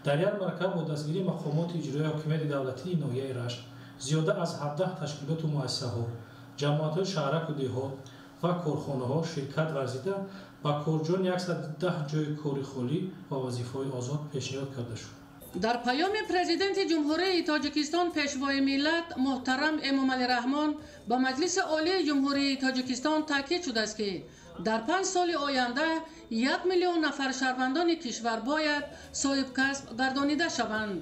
Дар ярмарка бо дастгирии мақомоти иҷроияи ҳокимияти давлатии ноҳияи Рашт зиёда аз 17 ташкилоту муассисаҳо, ҷамоатҳои шаҳраку деҳот ва корхонаҳо ширкат варзида ба корҷӯён 110 ҷойи кори холӣ ва вазифаҳои озод пешниҳод карда шуд. Дар паёми Президенти Ҷумҳурии Тоҷикистон Пешвои миллат муҳтарам Эмомалӣ Раҳмон ба Маҷлиси Олии Ҷумҳурии Тоҷикистон таъкид шудааст, ки дар 5 соли оянда 1 миллион нафар шаҳрвандони кишвар бояд соҳибкасб гардонида шаванд.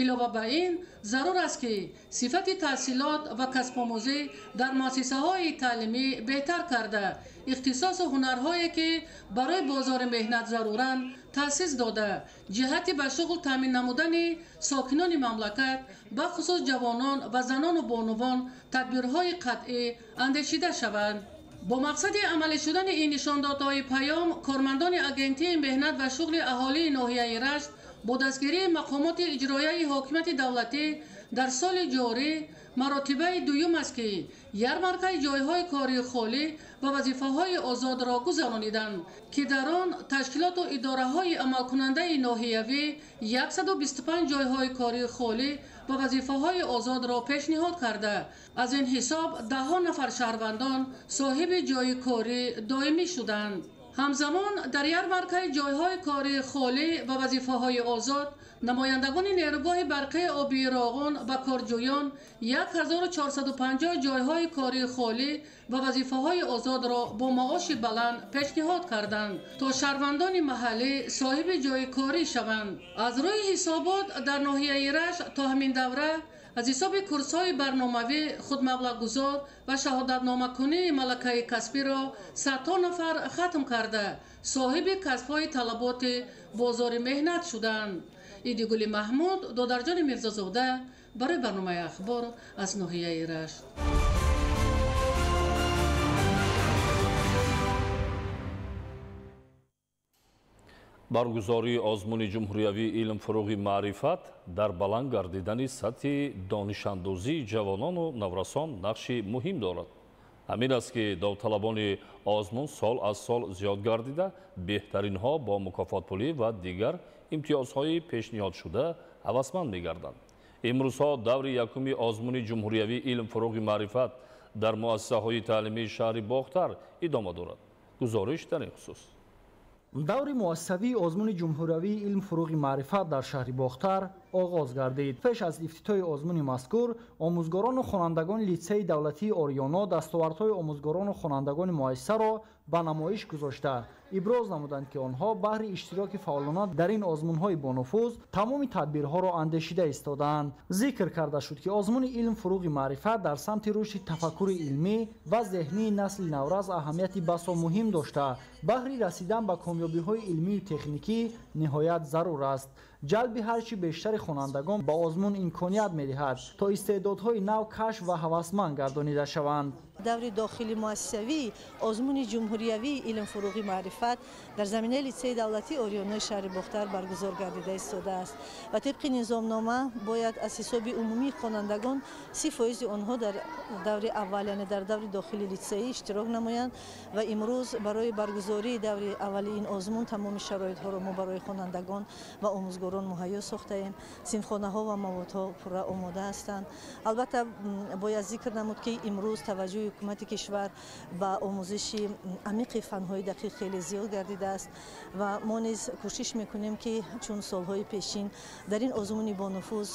Илова ба ин зарур аст, ки сифати таҳсилот ва касбомӯзӣ дар муассисаҳои таълимӣ беҳтар карда, ихтисосу ҳунарҳое ки барои бозори меҳнат заруранд таъсис дода, ҷиҳати ба шуғл таъмин намудани сокинони мамлакат, бахусус ҷавонон ва занону бонувон тадбирҳои қатъӣ андешида шаванд. Бо мақсади амалӣ шудани ин нишондодҳои паём, кормандони агентии меҳнат ва шуғли аҳолии ноҳияи Рашт бо дастгирии мақомоти иҷроияи ҳокимияти давлатӣ дар соли ҷорӣ маротибаи дуюм аст, ки ярмаркаи ҷойҳои кории холӣ ва вазифаҳои озодро гузарониданд, ки дар он ташкилоту идораҳои амалкунандаи ноҳиявӣ 125 ҷойҳои кории холӣ ва вазифаҳои озодро пешниҳод карда, аз ин ҳисоб даҳҳо нафар шаҳрвандон соҳиби ҷойи корӣ доимӣ шуданд. Ҳамзамон дар ярмаркаи ҷойҳои кории холӣ ва вазифаҳои озод намояндагони нерӯгоҳи барқии обии Роғун ба корҷӯён 1450 ҷойҳои кории холӣ ва вазифаҳои озодро бо маоши баланд пешниҳод карданд, то шаҳрвандони маҳаллӣ соҳиби ҷойи корӣ шаванд. Аз рӯи ҳисобот дар ноҳияи Рашт то ҳамин давра аз ҳисоби курсҳои барномавӣ, худмаблағгузор ва шаҳодатномакунии малакаи касбиро садҳо нафар хатм карда, соҳиби касбҳои талаботи бозори меҳнат шуданд. Идигули Маҳмуд, Додарҷони Мирзозода барои барномаи Ахбор аз ноҳияи Рашт. Баргузории озмуни ҷумҳуриявии илм фуруғи маърифат дар баланд гардидани сатҳи донишандозии ҷавонону наврасон нақши муҳим дорад. Ҳамин аст, ки довталабони озмун сол аз сол зиёд гардида, беҳтаринҳо бо мукофотпулӣ ва дигар имтиёзҳои пешниҳодшуда ҳавасманд мегарданд. Имрӯзҳо даври якуми озмуни ҷумҳуриявии илм фуруғи маърифат дар муассисаҳои таълимии шаҳри Бохтар идома дорад. Гузориш дар ин хусус. Даври муассисавии озмуни ҷумҳуриявии илм фуруғи маърифат дар шаҳри Бохтар оғоз гардид. Пеш аз ифтитоҳи озмуни мазкур омӯзгорону хонандагони литсейи давлатии Ориёно дастовардҳои омӯзгорону хонандагони муассисаро ба намоиш гузошта иброз намуданд, ки онҳо баҳри иштироки фаъолона дар ин озмунҳои бонуфуз тамоми тадбирҳоро андешида истодаанд. Зикр карда шуд, ки озмуни илм фуруғи маърифат дар самти рушди тафаккури илмӣ ва зеҳнии насли наврас аҳамияти басо муҳим дошта, баҳри расидан ба комёбиҳои илмию техникӣ ниҳоят зарур аст. Ҷалби ҳарчи бештари хонандагон ба озмун имконият медиҳад, то истеъдодҳои нав кашф ва ҳавасманд гардонида шаванд. Даври дохили муассисавии озмуни ҷумҳуриявии илм фуруғи маърифат дар заминаи литсейи давлатии Ориёнои шаҳри Бохтар баргузор гардида истодааст ва тибқи низомнома бояд аз ҳисоби умумии хонандагон 30% онҳо дар даври аввал, яъне дар даври дохили литсеӣ иштирок намоянд ва имрӯз барои баргузории даври аввали ин озмун тамоми шароитҳоро мо барои хонандагон ва омӯзгорон муҳайё сохтаем. Синфхонаҳо ва маводҳо пурра омода ҳастанд. Албатта, бояд зикр намуд, ки имрӯз таваҷҷӯҳи ҳукумати кишвар ба омӯзиши амиқи фанҳои дақиқ хеле зиёд гардидааст ва мо низ кӯшиш мекунем, ки чун солҳои пешин дар ин озмуни бонуфуз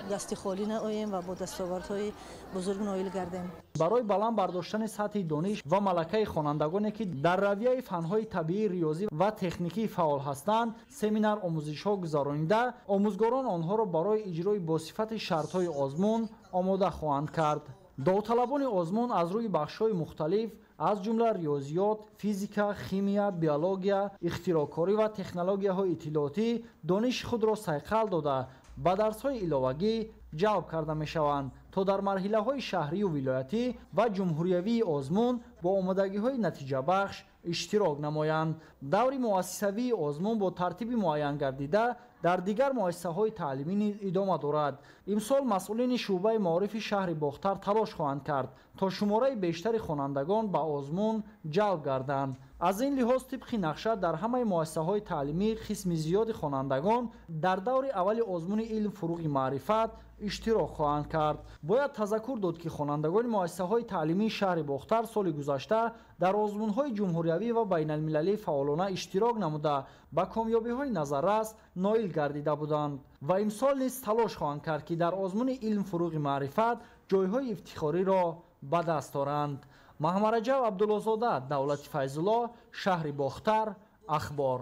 дасти холӣ наоем ва бо дастовардҳои бузург ноил гардем. Барои баланд бардоштани сатҳи дониш ва малакаи хонандагоне, ки дар равияи фанҳои табиӣ, риёзӣ ва техникӣ фаъол ҳастанд, семинар омӯзишҳо гузаронида, омӯзгорон онҳоро барои иҷрои босифати шартҳои озмун омода хоҳанд кард. Довталабони озмун аз рӯи бахшҳои мухталиф, аз ҷумла риёзиёт, физика, химия, биология, ихтироъкорӣ ва технологияҳои иттилоотӣ дониши худро сайқал дода, ба дарсҳои иловагӣ ҷалб карда мешаванд, то дар марҳилаҳои шаҳрию вилоятӣ ва ҷумҳуриявии озмун бо омодагиҳои натиҷабахш иштирок намоянд. Даври муассисавии озмун бо тартиби муайян гардида дар дигар муассисаҳои таълимӣ низ идома дорад. Имсол масъулини шӯъбаи маорифи шаҳри Бохтар талош хоҳанд кард, то шумораи бештари хонандагон ба озмун ҷалб гарданд. Аз ин лиҳоз, тибқи нақша, дар ҳамаи муассисаҳои таълимӣ қисми зиёди хонандагон дар даври аввали озмуни илм фуруғи маърифат иштирок хоҳанд кард. Бояд тазаккур дод, ки хонандагони муассисаҳои таълимии шаҳри Бохтар соли гузашта дар озмунҳои ҷумҳуриявӣ ва байналмилалӣ фаъолона иштирок намуда, ба комёбиҳои назаррас ноил гардида буданд ва имсол низ талош хоҳанд кард, ки дар озмуни илм фуруғи маърифат ҷойҳои ифтихориро ба даст оранд. Маҳмараҷаб Абдуллозода, Давлати Файзулло, шаҳри Бохтар, Ахбор.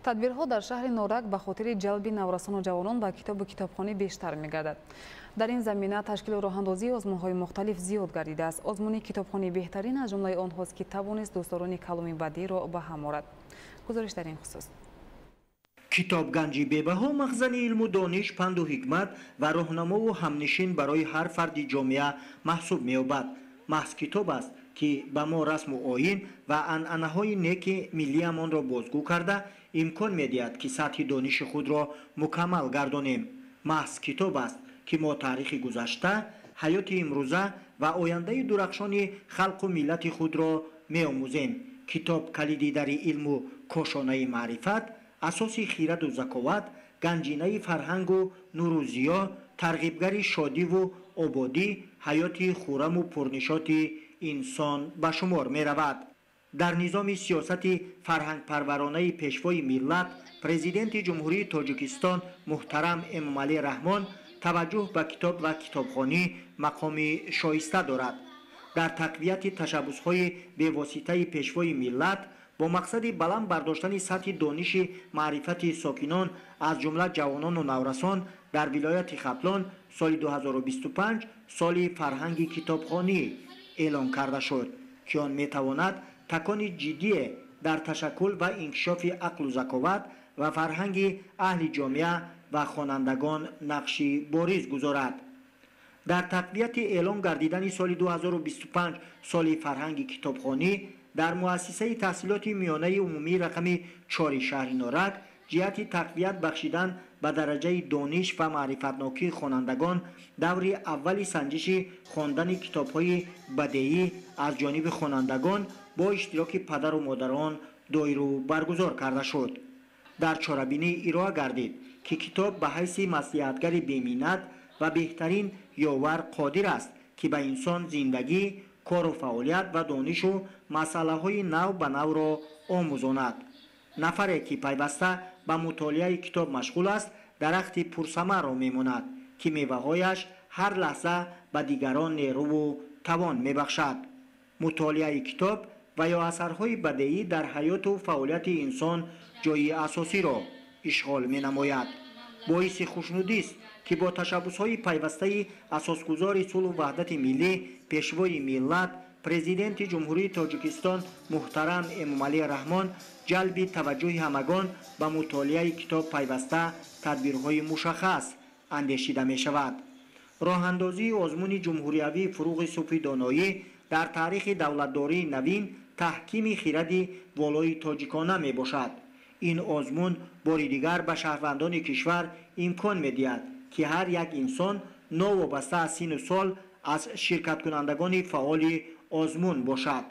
Тадбирҳо дар шаҳри Норак ба хотири ҷалби наврасону ҷавонон ба китобу китобхонӣ бештар мегардад. Дар ин замина ташкилу роҳандозии озмунҳои мухталиф зиёд гардидааст. Озмуни китобхонии беҳтарин аз ҷумлаи онҳост, ки тавонист дӯстдорони каломи бадииро ба ҳам орад. Гузориш дар ин хусус. Китоб ганҷи бебаҳо, махзани илму дониш, панду ҳикмат ва роҳнамову ҳамнишин барои ҳар фарди ҷомеа маҳсуб меёбад. Маҳз китоб аст, ки ба мо расму оин ва анъанаҳои неки миллиамонро бозгӯ карда, имкон медиҳад, ки сатҳи дониши худро мукаммал гардонем. Маҳз китоб аст, ки мо таърихи гузашта, ҳаёти имрӯза ва ояндаи дурахшони халқу миллати худро меомӯзем. Китоб калиди дари илму кошонаи маърифат, асоси хираду заковат, ганҷинаи фарҳангу нуру зиё, тарғибгари шодиву ободӣ, ҳаёти хураму пурнишоти инсон ба шумор меравад. Дар низоми сиёсати фарҳангпарваронаи пешвои миллат, президенти Ҷумҳурии Тоҷикистон муҳтарам Эмомалӣ Раҳмон, таваҷҷӯҳ ба китоб ва китобхонӣ мақоми шоиста дорад. Дар тақвияти ташаббусҳои бевоситаи пешвои миллат бо мақсади баланд бардоштани сатҳи дониши маърифати сокинон, аз ҷумла ҷавонону наврасон, дар вилояти Хатлон соли 2025 соли фарҳанги китобхонӣ эълон карда шуд, ки он метавонад такони ҷиддие дар ташаккул ва инкишофи ақлу заковат ва фарҳанги аҳли ҷомеа ва хонандагон нақши бориз гузорад. Дар тақвияти эълон гардидани соли 2025 соли фарҳанги китобхонӣ дар муассисаи таҳсилоти миёнаи умумии рақами 4 шаҳри Норак ҷиҳати тақвият бахшидан ба дараҷаи дониш ва маърифатнокии хонандагон даври аввали санҷиши хондани китобҳои бадеӣ аз ҷониби хонандагон бо иштироки падару модарон доиру баргузор карда шуд. Дар чорабинӣ ироа гардид, ки китоб ба ҳайси маслиҳатгари беминнат ва беҳтарин ёвар қодир аст, ки ба инсон зиндагӣ, Кору фаъолият ва донишу масъалаҳои нав ба навро омӯзонад. Нафаре ки пайваста ба мутолиаи китоб машғул аст, дарахти пурсамарро мемонад, ки меваҳояш ҳар лаҳза ба дигарон нерӯву тавон мебахшад. Мутолиаи китоб ва ё асарҳои бадеӣ дар ҳаёту фаъолияти инсон ҷойи асосиро ишғол менамояд. Боиси хушнудист, ки бо ташаббусҳои пайвастаи асосгузори сулҳу ваҳдати миллӣ, пешвои миллат, президенти Ҷумҳурии Тоҷикистон муҳтарам Эмомалӣ Раҳмон ҷалби таваҷҷӯҳи ҳамагон ба мутолиаи китоб пайваста тадбирҳои мушаххас андешида мешавад. Роҳандозии озмуни ҷумҳуриявии фуруғи субҳи доноӣ дар таърихи давлатдории навин таҳкими хиради волои тоҷикона мебошад. Ин озмун бори дигар ба шаҳрвандони кишвар имкон медиҳад, ки ҳар як инсон новобаста аз сину сол аз ширкаткунандагони фаъоли озмун бошад.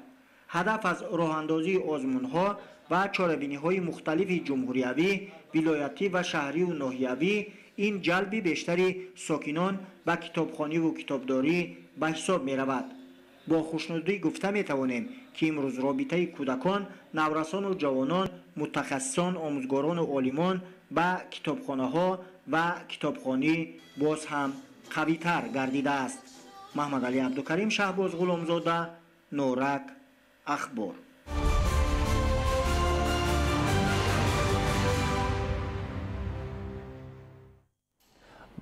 Ҳадаф аз роҳандозии озмунҳо ва чорабиниҳои мухталифи ҷумҳуриявӣ, вилоятӣ ва шаҳриву ноҳиявӣ ин ҷалби бештари сокинон ба китобхониву китобдорӣ ба ҳисоб меравад. Бо хушнудӣ гуфта метавонем, ки имрӯз робитаи кӯдакон, наврасону ҷавонон, мутахассисон, омӯзгорону олимон ба китобхонаҳо ва китобхонӣ боз ҳам қавитар гардидааст. Маҳмадалӣ Абдукарим, Шаҳбоз Ғуломзода, Норак, Ахбор.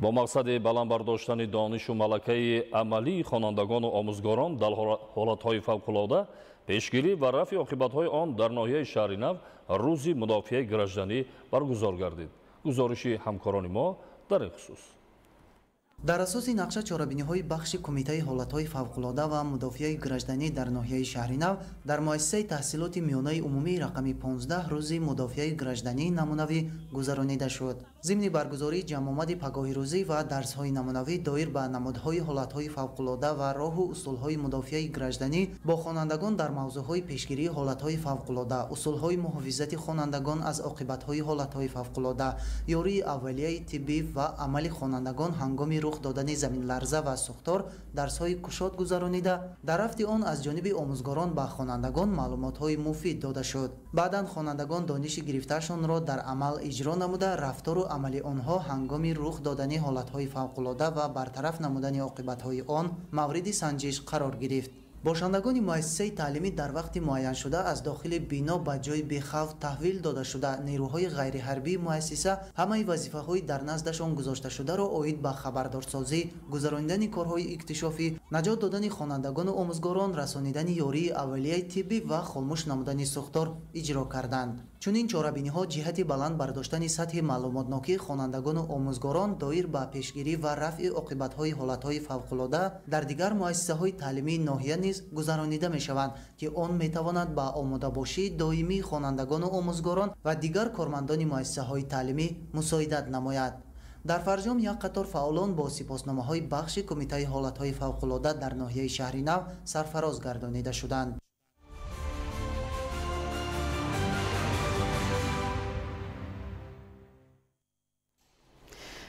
Бо мақсади баланд бардоштани донишу малакаи амалии хонандагону омӯзгорон дар ҳолатҳои фавқулода, пешгирӣ ва рафъи оқибатҳои он дар ноҳияи шаҳри нав рӯзи мудофиаи гражданӣ баргузор гардид. Гузориши ҳамкорони мо дар ин хусус. Дар асоси нақша чорабиниҳои бахши Кумитаи ҳолатҳои фавқулода ва мудофиаи гражданӣ дар ноҳияи шаҳри нав дар муассисаи таҳсилоти миёнаи умумии рақами 15 рӯзи мудофиаи гражданӣ намунавӣ гузаронида шуд. Зимни баргузории ҷамъомади пагоҳирӯзӣ ва дарсҳои намунавӣ доир ба намудҳои ҳолатҳои фавқулода ва роҳу усулҳои мудофиаи гражданӣ бо хонандагон дар мавзӯъҳои пешгирии ҳолатҳои фавқулода, усулҳои муҳофизати хонандагон аз оқибатҳои ҳолатҳои фавқулода, ёрии аввалияи тиббӣ ва амали хонандагон ҳангоми рух додани заминларза ва сӯхтор дарсҳои кушод гузаронида, дар рафти он аз ҷониби омӯзгорон ба хонандагон маълумотҳои муфид дода шуд. Баъдан хонандагон дониши гирифтаашонро дар амал иҷро намуда, рафтору амали онҳо ҳангоми рух додани ҳолатҳои фавқулода ва бартараф намудани оқибатҳои он мавриди санҷиш қарор гирифт. Бошандагони муассисаи таълимӣ дар вақти муайяншуда аз дохили бино ба ҷои бехавф таҳвил дода шуда, нерӯҳои ғайриҳарбии муассиса ҳамаи вазифаҳои дар наздашон гузошташударо оид ба хабардорсозӣ, гузаронидани корҳои иктишофӣ, наҷот додани хонандагону омӯзгорон, расонидани ёрии аввалияи тиббӣ ва хомӯш намудани сӯхтор иҷро карданд. Чунин чорабиниҳо ҷиҳати баланд бардоштани сатҳи маълумотнокии хонандагону омӯзгорон доир ба пешгирӣ ва рафъи оқибатҳои ҳолатҳои фавқулода дар дигар муассисаҳои таълимии ноҳия низ гузаронида мешаванд, ки он метавонад ба омодабошии доимии хонандагону омӯзгорон ва дигар кормандони муассисаҳои таълимӣ мусоидат намояд. Дар фарҷом як қатор фаъолон бо сипосномаҳои бахши Кумитаи ҳолатҳои фавқулода дар ноҳияи шаҳри нав сарфароз гардонида шуданд.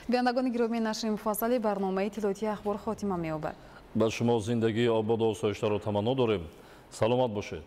Бинандагони гиромӣ, нашри муфассали барномаи иттилоотии Ахбор хотима меёбад. Ба шумо зиндагии ободу осоиштаро таманно дорем. Саломат бошед.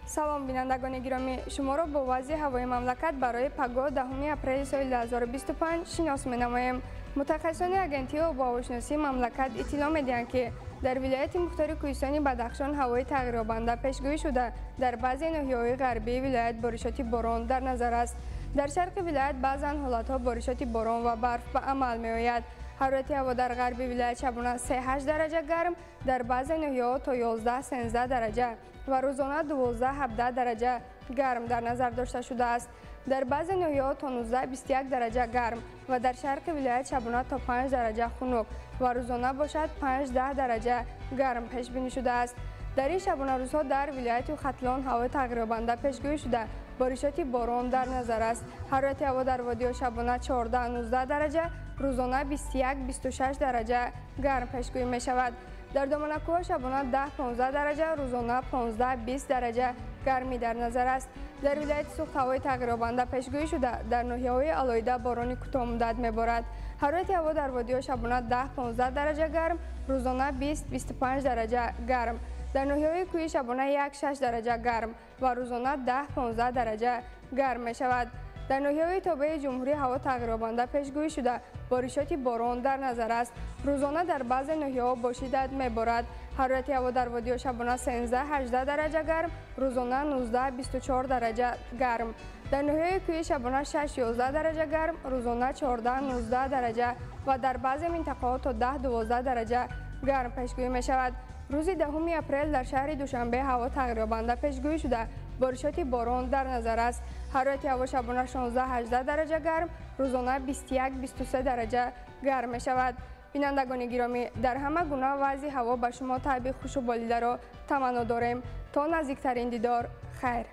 Салом, бинандагони гиромӣ, шуморо бо вазъи ҳавои мамлакат барои пагоҳ 10 апрели соли 2025 шинос менамоем. Мутахассисони агентии обуҳавошиносии мамлакат иттилоъ медиҳанд, ки дар вилояти мухтори кӯҳистони Бадахшон ҳавои тағйирёбанда пешгӯӣ шуда, дар баъзе ноҳияҳои ғарбии вилоят боришоти борон дар назар аст. Дар шарқи вилоят баъзан ҳолатҳо боришоти борон ва барф ба амал меояд. Ҳарорати ҳаво дар ғарби вилоят шабона 3-8 дараҷа гарм, дар баъзе ноҳияҳо то 11-13 дараҷа ва рӯзона 12-17 дараҷа гарм дар назар дошта шудааст. Дар баъзе ноҳияҳо то 19-21 дараҷа гарм ва дар шарқи вилоят шабона то 5 дараҷа хунук ва рӯзона бошад 5-10 дараҷа гарм пешбинӣ шудааст. Дар ин шабонарӯзҳо дар вилояти Хатлон ҳавои тағйирёбанда пешгӯӣ шуда, боришоти борон дар назар аст. Ҳарорати ҳаво дар водиҳо шабона 14-19 дараҷа, рӯзона 21-26 дараҷа гарм пешгӯӣ мешавад. Дар доманакӯҳ шабона 10-15 дараҷа, рӯзона 15-20 дараҷа гармӣ дар назар аст. Дар вилояти Суғд ҳавои тағйирёбанда пешгӯӣ шуда, дар ноҳияҳои алоҳида борони кӯтоҳмуддат меборад. Ҳарорати ҳаво дар водиҳо шабона 10-15 дараҷа гарм, рӯзона 20-25 дараҷа гарм. Дар ноҳияҳои кӯҳӣ шабона 1-6 дараҷа гарм ва рӯзона 10-15 дараҷа гарм мешавад. Дар ноҳияҳои тобеи ҷумҳурӣ ҳаво тағйирёбанда пешгӯӣ шуда, боришоти борон дар назар аст. Рӯзона дар баъзе ноҳияҳо бо шиддат меборад. Ҳарорати ҳаво дар водиҳо шабона 13-18 дараҷа гарм, рӯзона 19-24 дараҷа гарм. Дар ноҳияҳои кӯҳӣ шабона 6-11 дараҷа гарм, рӯзона 14-19 дараҷа ва дар баъзе минтақаҳо то 10-12 дараҷа гарм пешгӯӣ мешавад. Рӯзи 10 апрел дар шаҳри Душанбе ҳаво тағйирёбанда пешгӯӣ шуда, боришоти борон дар назар аст. Ҳарорати ҳаво шабона 16-18 дараҷа гарм, рӯзона 21-23 дараҷа гарм мешавад. Бинандагони гиромӣ, дар ҳама гуна вазъи ҳаво ба шумо табъи хушу болидаро таманно дорем. То наздиктарин дидор, хайр.